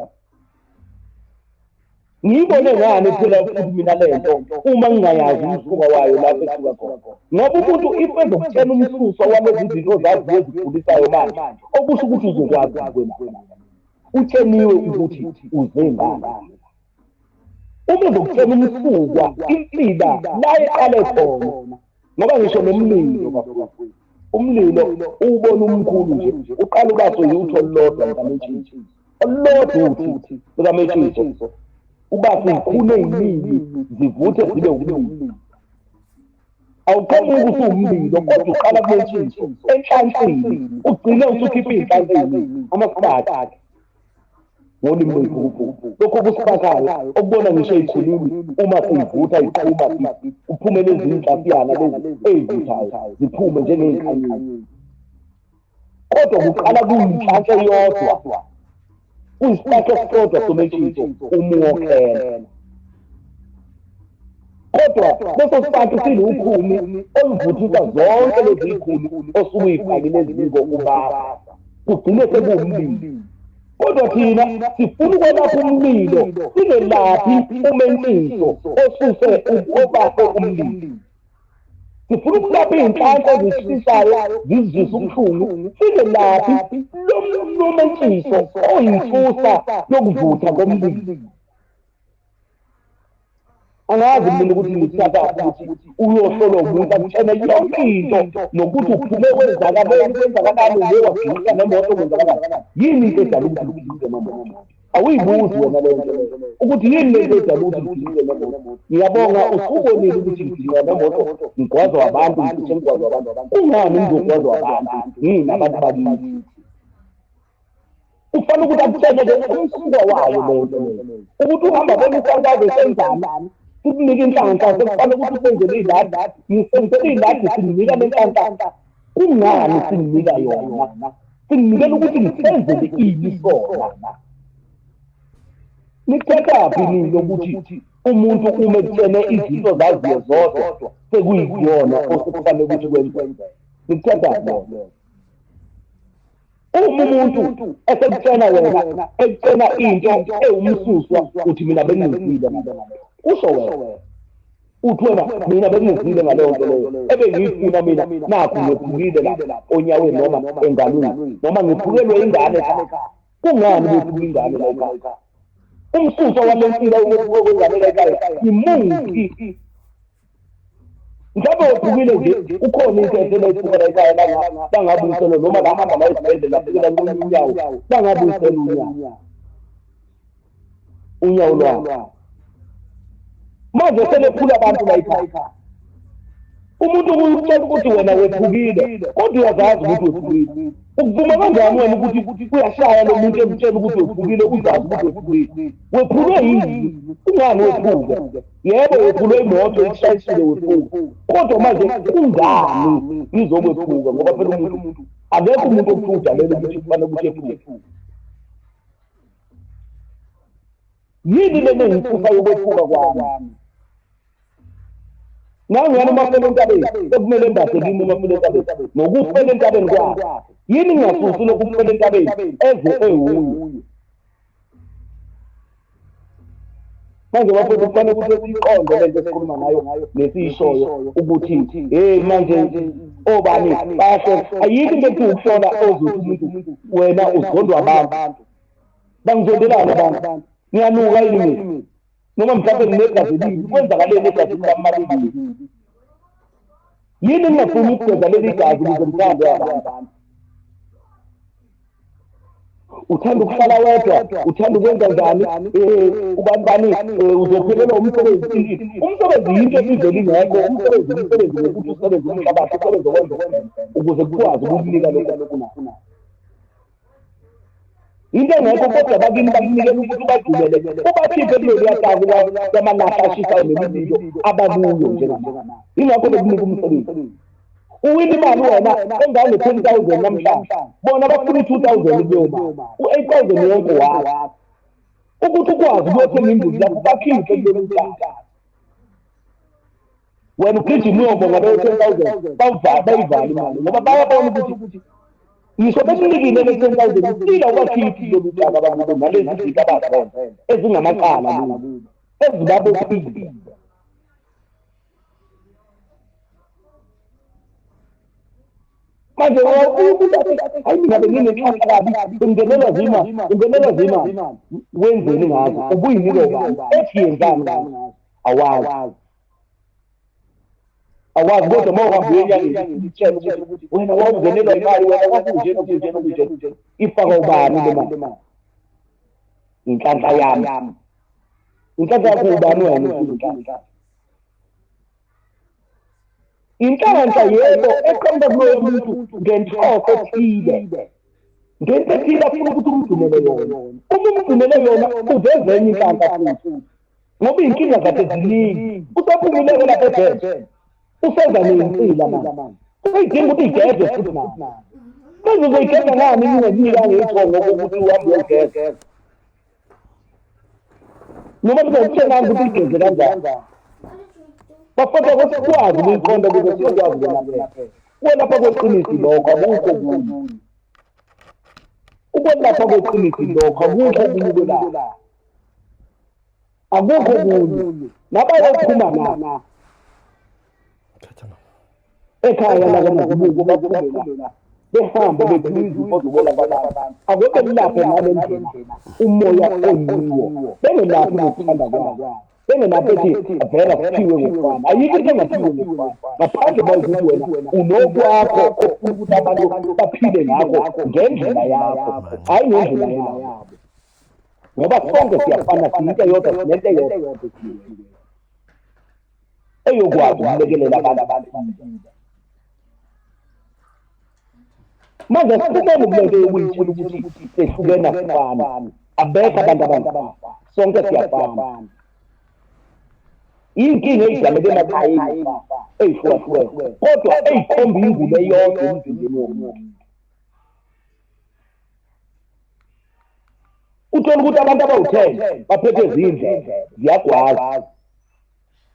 Ngiyibone ngani phela futhi mina lento uma ngingayazi umsuka wayo lapho esuka khona? Ngoba umuntu if ezokutshela umsusa walezi zinto ozaziyo ezigulisayo manje, okusho ukuthi uzokwazi ukwelapha, utsheniwe ukuthi uze ngani. Uma ezokutshela umsukwa, insila la eqale khona, ngoba ngisho nomlilo bafowethu, umlilo uwubona umkhulu nje, uqala ubaso yutho olulodwa likametshisi, olulodwa uthi likametshisi, ubase izikhuni ey'ningi zivuthe zibe umlilo. Awuqhamuki usuwumlilo, kodwa uqala kumetshiso enhlansini, ugcine usukhipha iy'nhlansi ey'ningi, amasipaki ngolimi lwey'phukuphuku. Lokhu kusipakayo okubona ngisho ey'khulwini uma seyivutha iqhuma, kuphume lezi iy'nhlasiyana lezi ey'vuthayo, ziphume njengey'nkanyezi, kodwa kuqala kuyinhlansi eyodwa, kuyisipaki esisodwa sometshiso umuwokhela, kodwa leso sipaki silukhuni oluvuthisa zonke lezi y'khuni osuke uyifakile eziko ubasa, kugcine sekuwumlilo. Kodwa thina sifuna ukwelapha umlilo, singelaphi umentsiso osuse obase umlilo. Sifuna ukulapha iy'nhlansi ezishisayo zizwise ubuhlungu, singelaphi lo mentsiso oyinsusa yokuvutha komlilo. Angazi mina ukuthi ngithathaphi ukuthi uyohlolwa umuntu akutshene yonke into nokuthi uphume kwenzakaleni, kwenzakalani, uye wagilika nemoto, kwenzakalani. Yini into edala ukuthi ugilike nemoto? Awuyibuzi wena leyo nto leyo ukuthi yini lento edala ukuthi ngidinike nemoto. Ngiyabonga usubonile ukuthi ngidinwa nemoto, ngigwazwa abantu, ngicishe ngigwazwa abantu. Kungani ngizogwazwa abantu nginabantu bakithi? Kufanele ukuthi akutshele-ke umsuka wayo leyo nto leyo, ukuthi uhamba bona usalukazi esenzani, sikunika inhlanhla, sekufanele ukuthi usenzele iladi, ngisenzele iladi, singinika le nhlanhla. Kungani singinika yona? Singinikela ukuthi ngisenzele ini sona? Nikuthethaphi nina ukuthi umuntu uma ekutshene izinto zaziyo zodwa sekuyikona osekufanele ukuthi kwenzeke? Nikuthethaphi lokho? Uma umuntu esekutshena wena, ekutshena into ewumsuswa, uthi mina bengizile ngalokho. Usho wena. Uthi wena mina bengizile ngaleyo nto leyo ebengiyifuna mina, nakhu ngephukile la onyaweni noma engalweni noma ngephukelwe ingane ekhaya. Kungani bephuka ingane la ekhaya? Umsuswa wale nsila ukwephuka kwengane la ekhaya imuphi? Mhlawumbe wephukile nje, ukhona into esele iphuka la ekhaya langabuyiselwa, noma lahamba la esibhedlela lafike lanqunywa unyawo, langabuyiselwa unyawo. Unyawo lwakhe. Manje selephula abantu la ekhaya. Umuntu ukutshela ukuthi wena wephukile, kodwa uyazazi ukuthi wephukile. Ukuvuma kanjani wena ukuthi uyashaya lo muntu emtshela ukuthi wephukile, uzazi ukuthi wephukile? Wephulwe yini? Kungani wephuke? Yebo, wephulwe imoto ikushayisile wephuka, kodwa manje kungani ngizokwephuka? Ngoba phela umuntu akekho umuntu okuthiwa udalela ukuthi kufanele ukuthi ephuke. Yini lena engisusa yokwephuka kwami? Nangiyana umafela entabeni, sekumele embathe kimi umafela entabeni, nokufela entabeni kwakhe. Yini ngingasusi lokhu kufela entabeni eze ewuye? Manje bafowethu kufanele ukuthi siyiqonde lento esikhuluma ngayo nesiyishoyo ukuthi hey manje obani bayahlola. Ayikho into ekuthiwa ukuhlola ozothi umuntu wena uzondwa abantu. Bangizondelani abantu? Ngiyanuka yini mina? Noma mhlawumbe nginegazi elibi, kwenzakaleni egazini lami malibi? Yini ngingafuni ukugeza leli gazi ukuze ngithandwe abantu? Uthanda ukuhlala wedwa, uthanda ukwenza njani? Ubani bani uzophelelwa umsebenzi. Umsebenzi yinto ebivele ingekho. Umsebenzi umsebenzi ngokuthi usebenze umhlabathi, usebenze wenze ukuze kukwazi ukukunika lokho okufunayo. Into engekho kodwa bakini bakunikela ukuthi ubagibele, ubakhiphe kuleliya taku yamalahla ashisayo nemililo abakuyo njengamanje. Yingakho bekunika umsebenzi. Uwina imali wena engange-10 000 namhlanje, bona bafuna i-2 000 kuleyo mali, u-8 000 wonke wakho. Ukuthi ukwazi ukuyothenga imbuzi yakho ubakhiphe kulolu taku. Wena ugijima uyobonga leyo 10 000, bayivale imali ngoba bayabona ukuthi ngisho bekunikile le 10 000 sila ubakhiphi kulolu taku abakubo nalezi zinto abazenza ezingamacala kubo ezibabophile. Manje umuntu athi hayi mina benginenhlanhla kabi, ungenelwa zima, ungenelwa zima, wenzeni ngazo? Ubuyinikwe ubani? Ethi yenzani ngazo? Awazi. Awazi, kodwa uma uhamba uye enyangeni itshela ukuthi wena wawungenelwa imali, wena kwakunje nokunje nokunje. Ifakwa ubani le mali? Inhlanhla yami. Inhlanhla yakho ubani wena inhlanhla? Inhlanhla yebo eqhamuka kuloyo muntu ngenhloso ethile. Ngento ethile afuna ukuthi umgcinele yona. Uma umgcinele yona uveze enye inhlanhla futhi. Ngoba iy'nkinga zakhe ziningi. Usephumile-ke lapha ejele. Useza neyinsila manje. Seyidinga ukuthi igeze futhi nayo. Manje uzoyigeza ngani ngingakunikanga ithongo kokuthi uhambe uyogeza? Noma ngizokutshela ukuthi igeze kanjani. Bafowethu ake sikwazi ukuyiqonda ukuze siyokwazi ukwelapheka. Ukwelapha kweqiniso lokho, akukho okunye. Ukwelapha kweqiniso lokho, akukho okunye ukwelapha. Akukho okunye. Nabayophuma la ekhaya la kwaMazibuko baphume la behambe bephiwa izifo zokwelapha abantu. Ake belaphe ngale ndlela umoya oyiwo, bengelaphi ngokuthanda kwabo, bengelaphi ethi vela kuthiwe ngokufana. Ayikho into engathiwe ngokufana ngaphandle uma ukuthi wena unokwakho ofuna ukuthi abantu baphile ngakho ngendlela yakho, hhayi ngendlela yabo. Ngoba sonke siyafana, siyinto eyodwa, sinento eyodwa eyokwazi ukulekelela abantu abaphila. Manje asiphumeni kulento yokuyitshela ukuthi sehlukene, asifani. Abekho abantu abangafani, sonke siyafana. Iy'nkinga ey'daleke emakhaya ey'hlukahlukene, kodwa ey'khomba ingulo eyodwa emzimbeni womuntu. Uthola ukuthi abantu abawu-10 baphethe zindlebe ziyagwaza,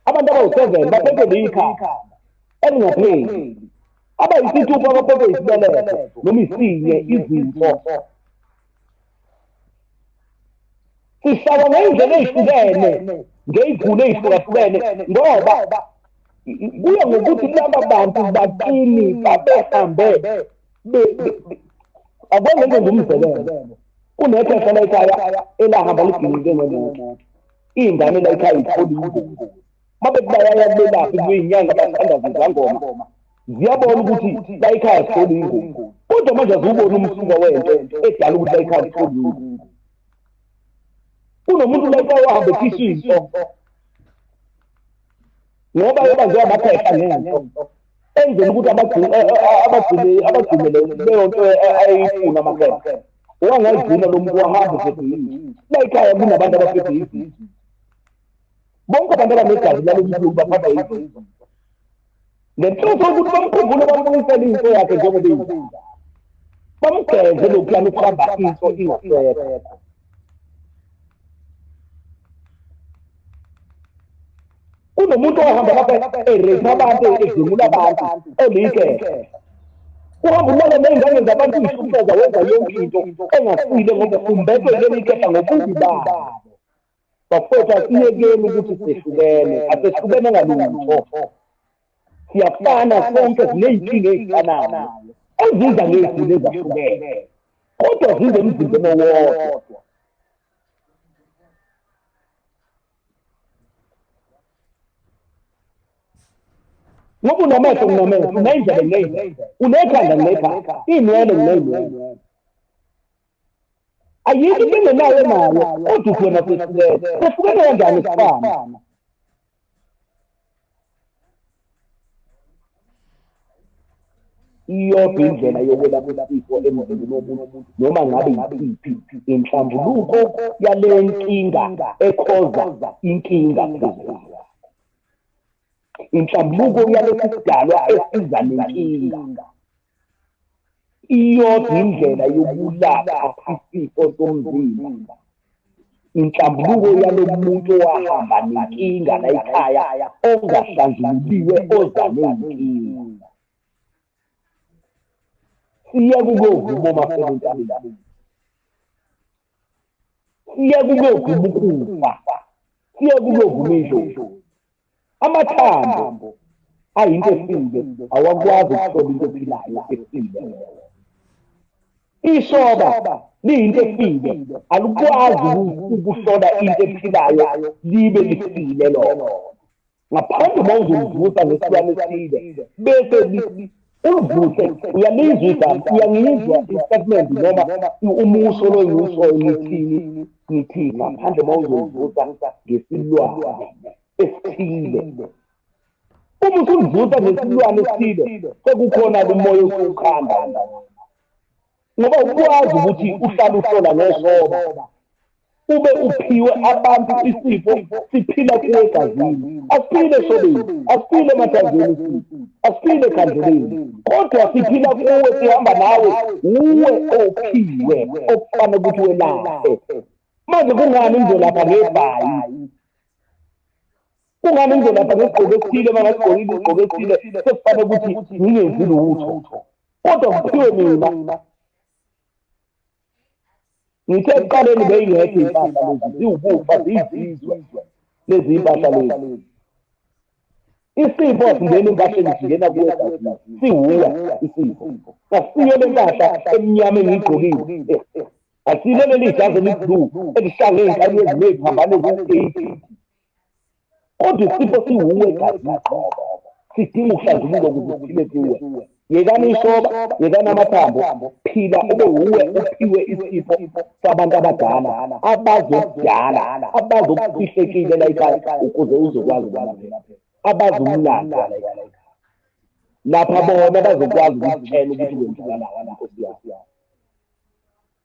abantu abawu-7 baphethe likhanda elingapheli, abayisithupha baphethe isibeletho noma isinye, izinso. Sihlaba ngey'ndlela ey'hlukene, ngey'gulo ey'hlukahlukene, ngoba kuya ngokuthi laba bantu bakini babehambe. Akwenze nje umzekelo, kunekhehla la ekhaya elahamba liginqike ngemoto, iy'ngane la ekhaya iy'thola ingozi. Uma bethi bayaya kubelaphi, kuyinyanga, bathandaza, izangoma ziyabona ukuthi la ekhaya sithola ingozi, kodwa manje aziwuboni umsuka wento edala ukuthi la ekhaya sithola ingozi. Kunomuntu la ekhaya wahamba ekhishwa into ngoba ebanjwe amakhehla ngento, enzela ukuthi abagcine leyo nto ayeyifuna amakhehla. Wangayigcina lo muntu, wahamba uphethwe yini. La ekhaya kunabantu abaphethwe yizinto, bonke abantu abanegazi lalo mkhulu baphathwa yizinto, ngenhloso yokuthi bamkhumbule, bambuyisele into yakhe njengoba injalo, bamgeze lokhuyana ukuhamba into ingasekho. Kunomuntu owahamba lapha e-rape abantu, edlwengula abantu, oliyikehla, uhamba ulala ney'ngane zabantu, uyihlukumeza, wenza yonke into engasile, ngoba umbethwe yileli khehla ngobubi babo. Bafowethu, asiyekeni ukuthi sehlukene, asehlukene ngalutho, siyafana sonke, siney'nkinga ey'fanayo eziza ngey'gulo ezahlukene, kodwa zize emzimbeni owodwa. Ngoba unamehlo nginamehlo, uney'ndlebe nginey'ndlebe, unekhanda nginekhanda, iy'nwele nginey'nwele, ayikho into engenayo nayo, kodwa uthi wena sehlukene. Sehlukene kanjani sifana? Iyodwa indlela yokwelapha isifo emzimbeni womuntu, noma ngabe yisiphi, inhlambuluko yale nkinga ekhoza inkinga phezu kwayo, inhlambuluko yalesi sidalwa esiza nenkinga. Iyodwa indlela yokulapha isifo somzimba, inhlambuluko yalo muntu owahamba nenkinga la ekhaya, ongahlanjululiwe, oza ney'nkinga. Siyeke ukuyovuma omafela entabeni, siyeke ukuyovuma ukufa, siyeke ukuyovuma idlozi. Amathambo ayinto efile, awakwazi ukuhlola into ephilayo efile. Ishoba liyinto efile, alikwazi ukuhlola into ephilayo libe lifile lona, ngaphandle uma uzolivusa ngesilwane esithile bese ulivuse. Uyalizwa igama, uyangizwa i-statement noma umusho lo engiwushoyo? Ngithini? Ngithini? Ngaphandle uma uzolivusa ngesilwane esithile. Uma usulivusa ngesilwane esithile, sekukhona umoya osuwukhanda, ngoba ukwazi ukuthi uhlale uhlola ngeshoba ube uphiwe abantu isipho siphila kuwe egazini. Asiphile eshobeni, asiphile emathazeni, isipho asiphile ekhandleleni, kodwa siphila kuwe, sihamba nawe, uwe ophiwe okufanele ukuthi welaphe. Manje kungani ngizolapha ngebhayi? Kungani ngizolapha ngesigqoko esithile? Uma ngasigqokile isigqoko esithile, sekufanele ukuthi ngingenzi lutho, kodwa kuphiwe mina. Ngithe ekuqaleni beyingekho iy'mpahla lezi, ziwubufa, ziyizizwe lezi iy'mpahla lezi. Isifo asingena empahleni, singena kuwe egazini, siwuwe isifo. Asiyo le mpahla emnyama engiyigqokile, asilo leli jazi eli-blue elihlange ey'nkani eziney'phambano eziwu-80, kodwa isifo siwuwe egazini qobo, sidinga ukuhlanjululwa ukuze siphile kuwe. Yekani ishoba, yekani amathambo, phila ube wuwe, uphiwe isipho sabantu abadala abazokudala, abazokufihlekile la ekhaya ukuze uzokwazi ukulaphela, abazi umlando la ekhaya. Lapha bona bazokwazi ukukutshela ukuthi kwenzakalani, Nkosi yami.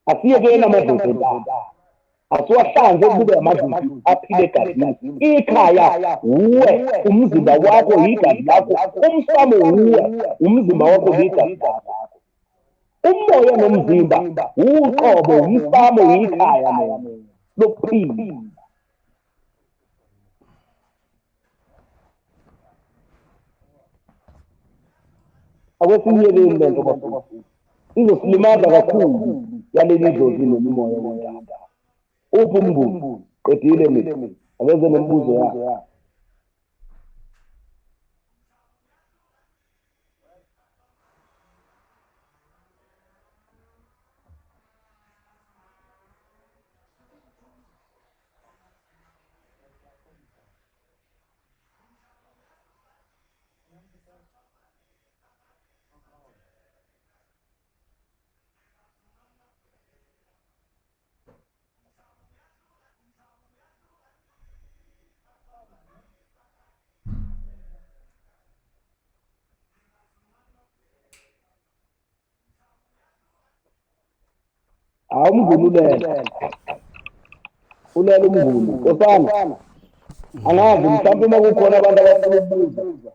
Asiyekeni amadlozi entaba, asiwahlanze kube amadlozi aphile egazini. Ikhaya wuwe, umzimba wakho yigazi lakho, umsamo wuwe, umzimba wakho yigazi lakho. Umoya nomzimba wuqobo, umsamo yikhaya lelo lokuphila. Ake siyiyekeni le nto bafowethu, izosilimaza kakhulu yaleli dlozi nemimoya wentaba. Uphi umbuzo? Qedile mina, akeze nemibuzo yakhe. Hawu, umnguni ulele, ulele umnguni, nkosana. Angazi mhlawumbe uma kukhona abantu abafuna ukubuza.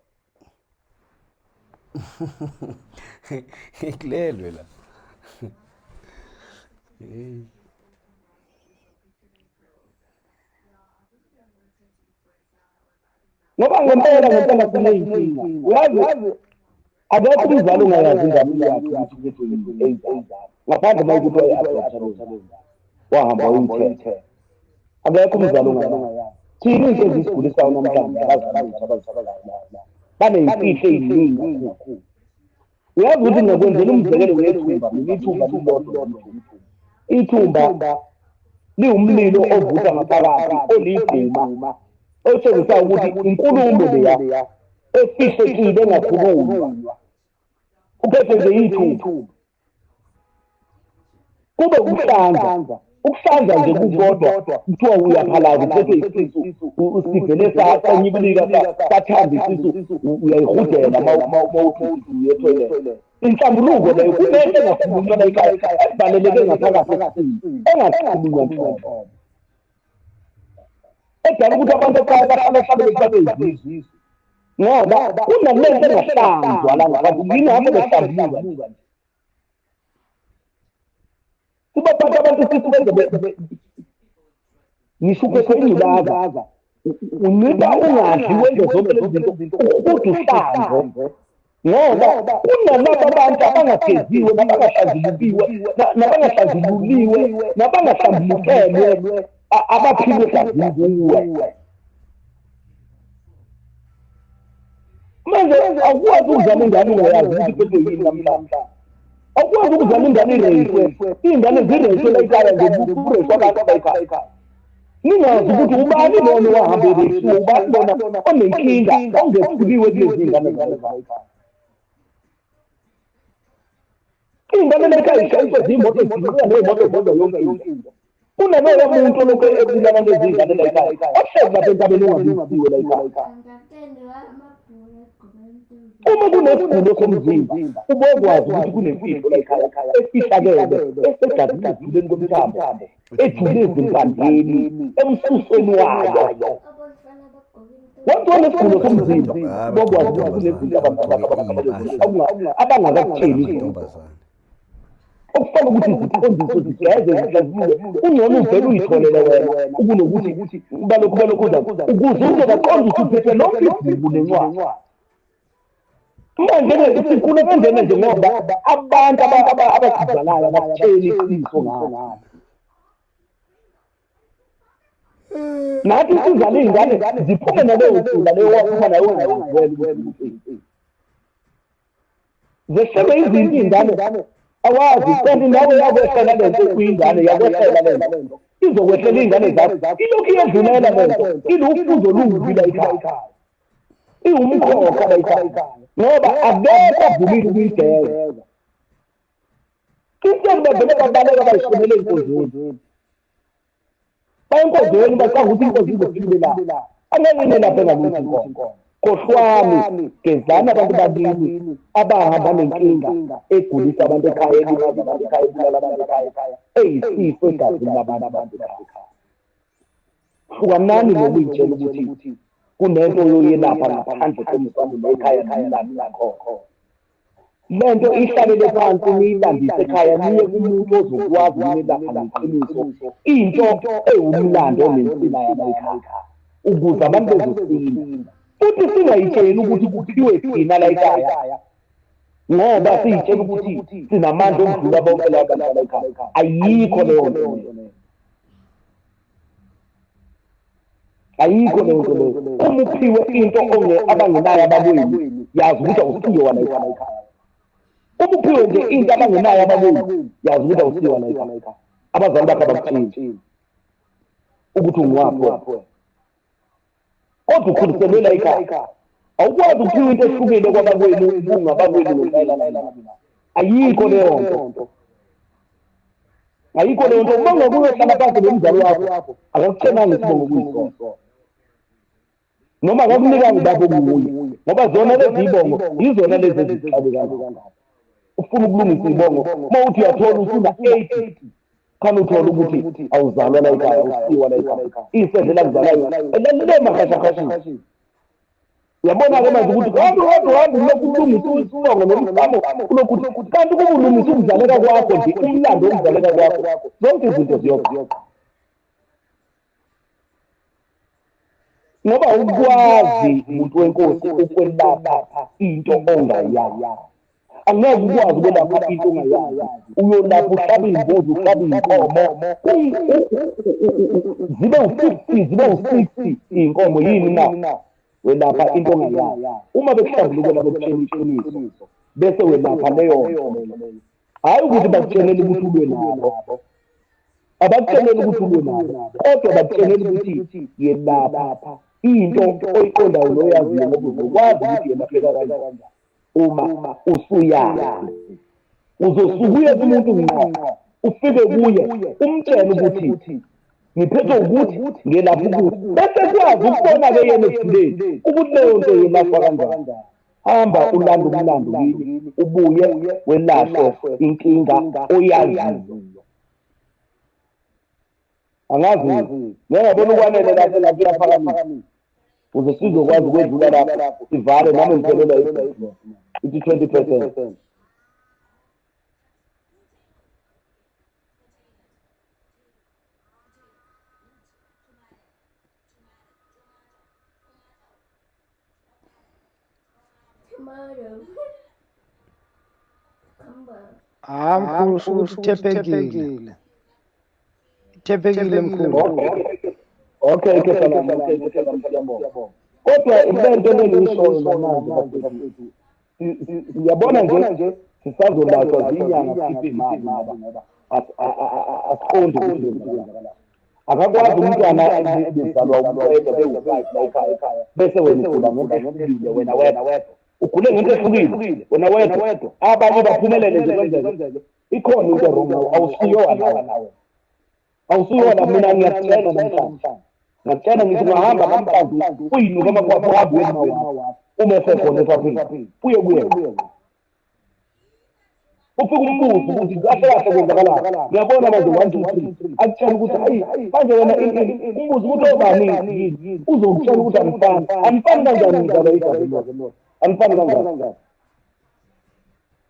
Kulelwe la. Hey. Ngoba ngempela ngempela sineyinkinga, uyazi, akekho umzali ongayazi ingane yakhe ukuthi uphethwe yini eyizali, ngaphandle uma ukuthi wayi-adoptha leyo ngane, wahamba wayithenga. Akekho umzali ongayazi. Thina into ezisigulisayo namhlanje, abazali bethu abazali baneyimfihlo ey'ningi kakhulu. Uyazi ukuthi ngingakwenzela umzekelo ngethumba. Mina ithumba lilodwa, ithumba liwumlilo ovutha ngaphakathi oligquma, otshengisa ukuthi inkulumo leya efihlekile engakhulunywa, uphethe nje ithumba. Kube ukuhlanza, ukuhlanza nje kukodwa, kuthiwa uyaphalaza, uphethwe isisu, sivele sanyibilika, sathamba isisu, uyayihudela uma uthi uye etoilet. Inhlambuluko leyo, kunento engakhulunywa la ekhaya evaleleke ngaphakathi esiswini, engakhulunywa nhlobo, edala ukuthi abantu ekhaya bahlale hlale behlabe izisu, ngoba kunalento engahlanzwa la ngaphakathi. Yingakho behlambuluka nje, kubaphatha abantu isisu, benze ngisho uphethwe ingculaza, uncipha ungadli, wenze zonke lezi zinto, uhuda uhlanze, ngoba kunalaba abantu abangageziwe, nabangahlanzulukiwe, nabangahlanzululiwe, nabangahlambulukelwe, abaphile egazini kuwe. Manje awukwazi ukuzala ingane ungayazi ukuthi iphethwe yini namhlanje. Awukwazi ukuzala ingane ireyiswe, iy'ngane zireyiswe la ekhaya nje, kureyiswe abantu la ekhaya, ningazi ukuthi ubani lona owahamba ereyisiwe, ubani lona onenkinga ongethuliwe kulezi iy'ngane zala ekhaya. Iy'ngane la ekhaya zishayiswa ziyimoto, ziginqika ney'moto, zenza yonke into. Kunaloyo muntu olokhu ebulala lezi iy'ngane la ekhaya, ohlezi lapha entabeni, ongabuyisiwe la ekhaya. Uma kunesigulo somzimba, ubokwazi ukuthi kunemfihlo la ekhaya efihlakele, esegazini, ekujuleni komthambo, ejule ezimpandeni, emsusweni wayo. Wonke onesigulo somzimba ubokwazi ukuthi kunezinto abangakakutsheli izinto Intombazane. Okufana ukuthi ziqondiswe, zigeze, zihlaziwe. Kungcono uvele uyitholele wena ukunokuthi balokhu uza ukuze uzobaqonda ukuthi uphethe lonke ibhuku nencwadi. Manje-ke sikhula kanjena nje ngoba abantu abasizalayo abasitsheli iqiniso ngalo. Nathi sizale iy'ngane ziphume naleyo nsila leyo waphuma nayo, ungayazi wena ukuthi zehlelwe izinto iy'ngane awazi. Kanti nawe yakwehlela le nto, uyingane, yakwehlela le nto, izokwehlela iy'ngane zakho, ilokhu iyedlulela le nto, ilufuzo olubi la ekhaya. Iwumkhokha la ekhaya ngoba akekho avumile ukuyigeza. Instead bavele babaleka bayishonele ey'nkonzweni. Baye enkonzweni bacanga ukuthi inkonzo izofike la. Angeke inelaphe ngalutho inkonzo. Khohlwani, gezani abantu bakini abahamba nenkinga egulisa abantu ekhaya, elimaza abantu ekhaya, ebulala abantu ekhaya, eyisifo egazini labantu abantu ekhaya. Hlukanani nokuyitshela ukuthi kunento oyoyelapha ngaphandle komsamo nekhaya nomlando nakhona. Lento ihlalele phansi niyilandise ekhaya, niye kumuntu ozokwazi ukunelapha ngeqiniso into ewumlando nensila yalayikhaya ukuze abantu bezosinda. Futhi singayitsheli ukuthi kuthiwe thina la ekhaya ngoba siyitshela ukuthi sinamandla okudlula bonke laba bantu la ekhaya. Ayikho leyo nto leyo. Ayikho leyo nto leyo. Uma uphiwe into abangenayo abakwenu, yazi ukuthi awusiyo wala ekhaya. Uma uphiwe nje into abangenayo abakwenu, yazi ukuthi awusiyo wala ekhaya. Abazali bakho abakutsheli ukuthi ungwaphi wena. Kodwa ukhuliselwe la ekhaya. Awukwazi ukuphiwa into ehlukile kwabakwenu kungabakwenu ngempela mina. Ayikho leyo nto. Ayikho leyo nto. Uma ungakuyohlala phansi nomzali wakho, akakutshenanga isibongo kuyisona. Noma akakunikanga ubaba onguye. Ngoba zona lezi ibongo, yizona lezi ezixabe kangaka. Ufuna ukulungisa ibongo, uma uthi uyathola usuna 80, khani uthole ukuthi awuzalwa la ekhaya, awusiwa la ekhaya. Isende lakuzalayo, elalile mahashahashini. Uyabona-ke manje ukuthi uhambe uhambe uhambe ulokhu ulungisa isibongo nomsamo ulokhu uthi kanti kuba ulungisa ukuzaleka kwakho nje, umlando wokuzaleka kwakho, zonke izinto ziyoqoqa. Ngoba ukwazi umuntu wenkosi ukwelapha into ongayazi. Angeke ukwazi ukwelapha into ongayazi. Uyolapha uhlabe iy'mbuzi, uhlabe iy'nkomo, zibe u-50, zibe u-60 iy'nkomo yini na? Welapha into ongayazi. Uma bekuhlambulukela bekutshela iqiniso, bese welapha leyo nto leyo. Hhayi ukuthi bakutshelela ukuthi ulwe nabo. Abakutsheleli ukuthi ulwe nabo, kodwa bakutshelela ukuthi yelapha into oyiqondayo noyaziyo ngoba uzokwazi ukuthi yelapheka kanjani uma usuyazi. Uzosuka uye kumuntu ngqo, ufike kuye umtshele ukuthi ngiphethwe ukuthi ngelapha ukuthi, bese kwazi ukubona-ke yena ekugcineni ukuthi leyo nto yelashwa kanjani. Hamba ulande umlando kini, ubuye welashwe inkinga oyaziyo. Angazi, ngeke ngabona ukwanele lapho lapho iyaphakamisa. Ukuze sizokwazi ukwedlula lapho, sivale nami ngiphelelwa ibhizinisi. Ithi 20%. Ah, mkhulu usho ukuthi uthephekile. Uthephekile mkhulu. Okay, okay, salam, okay, salam, siyabonga. Kodwa lento engiyishoyo namanje bafethu, siyabona nje sisazolashwa zinyanga sikhiphe imali ngoba asiqondi ukuthi kwenzakalani. Akakwazi umntwana ebezalwa umqeda bewu-5 la ekhaya, bese wena ugula ngento ehlukile wena wedwa. Ugule ngento ehlukile wena wedwa. Abanye baphumelele nje kwenzeke. Ikhona into wrong nawe, awusiyo nawe. Awusiyo na mina ngiyakutshela namhlanje. Ngiyakutshela ngithi ungahamba namhlanje uyinuka amakhwapha uhambe uye kumawakho. Uma esekhona esaphila, uye kuye. Ufike umbuze ukuthi kahle kahle kwenzakalani. Ngiyabona manje 1 2 3. Akutshela ukuthi hayi manje wena umbuze ukuthi obani yini. Uzokutshela ukuthi anifani. Anifani kanjani ngizalwa igazi lodwa. Anifani kanjani.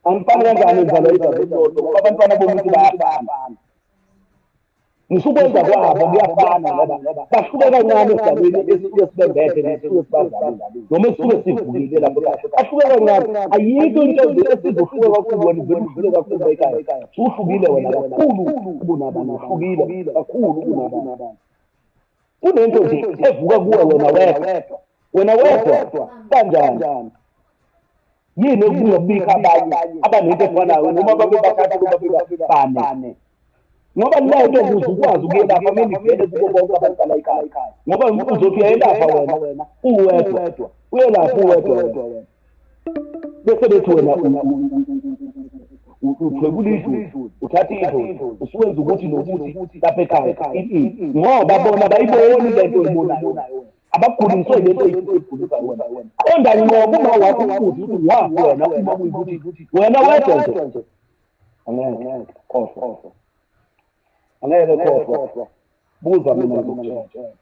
Anifani kanjani ngizalwa igazi lodwa ngoba abantwana bomuntu bayafana. Ngisho ukwenza kwabo kuyafana ngoba bahluke kancane esigabeni esisuke sibembethe nesisuke sibazalile noma esisuke sivukile lapho ekhaya. Bahluke kancane. Ayikho into esizohluka kakhulu wena uvele udlule kakhulu ekhaya. Usuhlukile wena kakhulu kunabanye, uhlukile kakhulu kunabanye. Kunento nje evuka kuwe wena wedwa. Wena wedwa kanjani? Yini ekungabikho abanye abanento efanayo noma babe bathathu noma babe bane? Ngoba lento ukuze ukwazi ukuyelapha kumele ivele kubo bonke abantu bala ekhaya. Ngoba uzothi uyayelapha wena uwedwa, uyelapha uwedwa wena. Bese bethi wena uthwebula idlozi, uthatha idlozi, usuwenza ukuthi nokuthi lapha ekhaya. Ngoba bona bayiboni lento oyibonayo. Abaguliswe lento oyigulisayo wena. Qonda ngqo kuma wakho umbuze ukuthi wazi wena uma kuyikuthi wena wedwa nje. Angeke, khohlwa. Angeke, khohlwa. Buza mina ngizokutshela.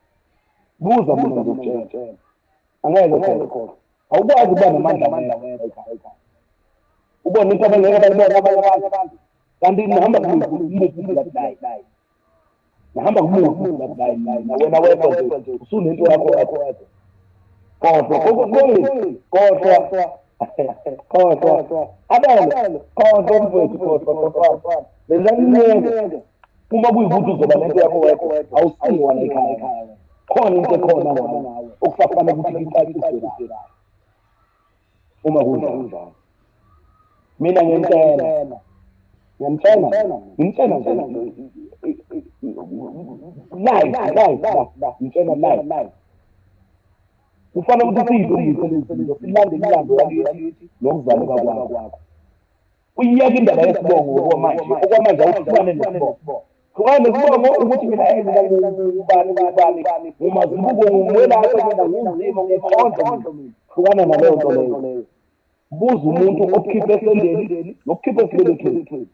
Buza mina ngizokutshela. Angeke, khohlwa. Awukwazi ukuba namandla wedwa. Ubone into abangeke bayibone abanye abantu. Kanti nihamba kumuphi bloodline? Nihamba kumuphi bloodline? Na wena wedwa nje usunento yakho wedwa. Khohlwa, khohlwa, khohlwa. Abele, khohlwa mfowethu, khohlwa, khohlwa. Benzani? Uma kuyikuthi uzoba nento yakho wedwa, awusiwa la ekhaya. Khona into ekhona ngawe okusafanele ukuthi icaciswe kahle. Uma kunjalo. Mina ngiyamtshela. Ngiyamtshela. Ngimtshela nje live, live la, ngimtshela live. Kufanele ukuthi siyilungise lezi zinto, silande imilando yakithi nokuzaleka kwakho. Uyiyeke indaba yesibongo okwamanje, okwamanje awuhlukane nesibongo. Hlukana nesibongo ukuthi mina mina ngubani ngubani, ngumazibuko, ngumwelaphi mina, ngunzima, ngikhondlo mina. Hlukana naleyo nto leyo. Buza umuntu okukhipha esendeni nokukhipha esibelethweni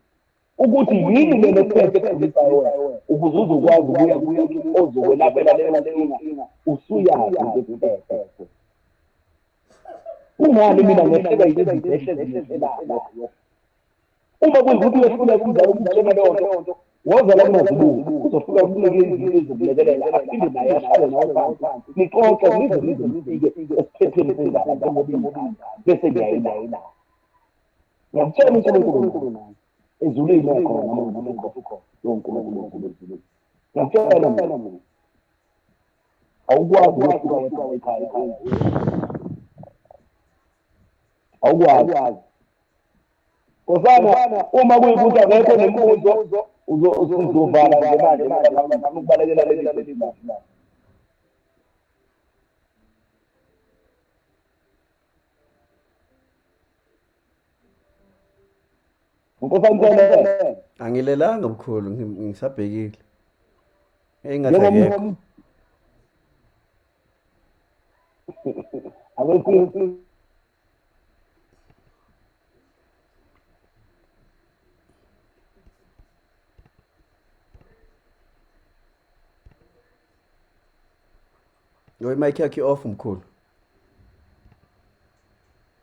ukuthi yini lena ekuphethe ekugulisayo wena, ukuze uzokwazi ukuya kumuntu ozokwelaphela leyo nkinga usuyazi into ekuphethe. Kungani mina ngehlelwa yilezi zinto ehlezi ngehlelayo? Uma kuyikuthi uyehluleka umzali ukutshela leyo nto, woza la kumazibuko, uzofika kunike izinto ezokulekelela, aphinde naye ahlale nawe phansi, nixoxe nize nifike esiphethweni sendaba njengoba ingane, bese ngiyayilapha. Ngiyakutshela, uNkulunkulu nami ezulwini ekhona, noma ukhona lowo Nkulunkulu ezulwini. Ngiyakutshela mina, awukwazi ukwehluka wedwa ekhaya, awukwazi. Nkosana, uma kuyikuthi akekho nemibuzo, uzovala nje manje ngoba ngifuna ukubalekela leli leli. Nkosana. Angilelanga mkhulu, ngisabhekile. Engathi akekho. Akekho. Yo, imic yakhe off mkhulu.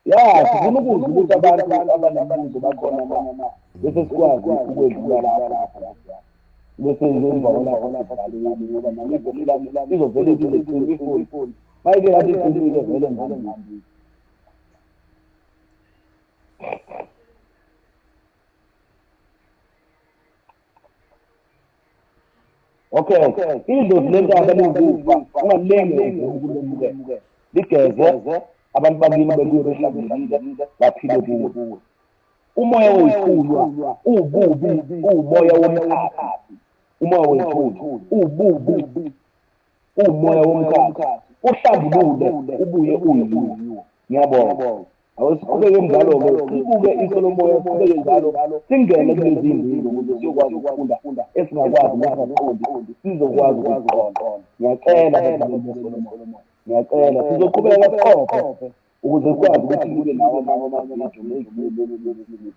Ya, sifuna ukuzwa ukuthi abantu abanemibuzo bakhona na, bese sikwazi ukwedlula lapho, bese emva kwalapho sivalile, ngoba nami iveli lami izovele ize ifoni mayike yathi icimile vele ngihambile. Okay, idlozi lentaba liwukufa, ungalinge uvume ukulemukela. Ligeze, abantu bakini bebuye behlambulukile, baphile kuwe. Umoya weyithunywa ububi, uwumoya womkhathi. Umoya weyithunywa ububi, uwumoya womkhathi. Uhlambulule ubuye uyiwo. Ngiyabonga. Awusiqhubeke njalo-ke, sibuke iso lomoya, siqhubeke njalo, singene kulezi iy'mbizo ukuze siyokwazi ukufunda esingakwazi nesingaqondi, sizokwazi ukuziqonda. Ngiyacela babukeli beSolomoya, ngiyacela, sizoqhubeka siqophe ukuze sikwazi ukuthi nibe nawo amanye amavidiyo nezinye.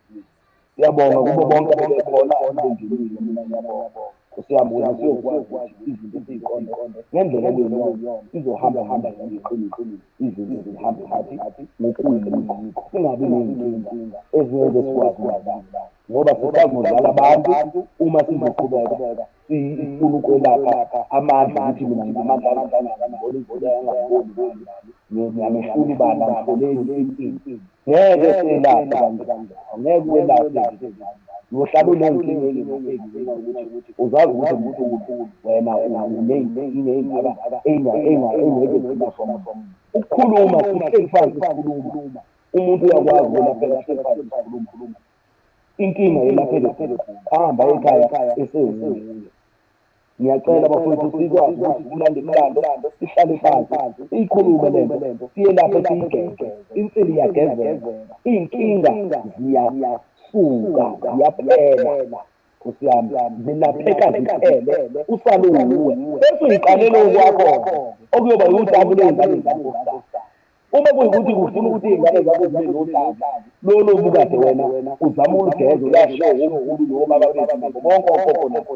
Siyabonga kubo bonke abebekhona abengenile, mina ngiyabonga. Nkosi yami, ukuze siyokwazi ukuthi izinto siyiqonde ngendlela ekuyiyona, sizohamba hamba ngeqiniso, izinto zihambe hathi ngokuyikho, singabi ney'nkinga ezingeke sikwazi ukuzibamba, ngoba sisazodlala abantu uma sizoqhubeka sifuna ukwelapha amandla, ukuthi mina nginamandla angangani, ngibona izinto angangiboni, ngiyamehlula ubani, angihloleli ini. Ngeke selaphe kanjalo, angeke welaphe, uyohlala uney'nkinga ey'ngapheli ukuthi uzazi ukuthi mkhulu wena, uney'nkinga ey'ngaka engeke zigcina from ukukhuluma. Sihleli phansi sikhuluma, umuntu uyakwazi ukwelapheka, sihleli phansi sikhuluma. Inkinga yelapheke ahamba ekhaya esewuye. Ngiyacela bafowethu sikwazi ukuthi kulande umlando, sihlale phansi siyikhulume lento, siyelaphe siyigeze. Insili iyagezeka, iy'nkinga ziyasuka ziyaphela. Nkosi yami, zilapheka ziphele, usale uwuwe bese uyiqalela okwakho okuyoba yutaku ley'ngane zakho kusasa. Uma kuyikuthi kufuna ukuthi iy'ngane zakho zibe notata, lolu obukade wena uzama ulugeza ulashiwo womkhulu nobaba bethu nabo bonke okhokho nabo.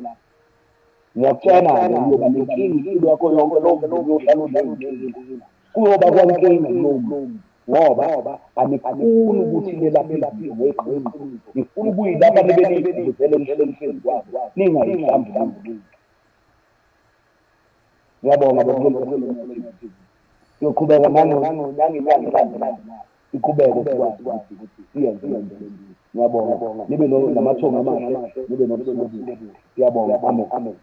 Ngiyakutshela-ke uyoba nenkinga impilo yakho yonke, lowo mndeni uyohlala uney'nkinga. Kuyoba kwankinga kulowo mndeni ngoba anifuni ukuthi nelaphe izinto ngeqiniso, nifuna ukuyilapha nibe niyigubuzele nihlele phezu kwazo, ningayihlambululi. Ngiyabonga babukeli, siyoqhubeka nangenyanga elandelayo, siqhubeke sikwazi ukuthi siyenze le nto. Ngiyabonga, nibe namathongo amahle, nibe nobusuku obuhle. Ngiyabonga, amen.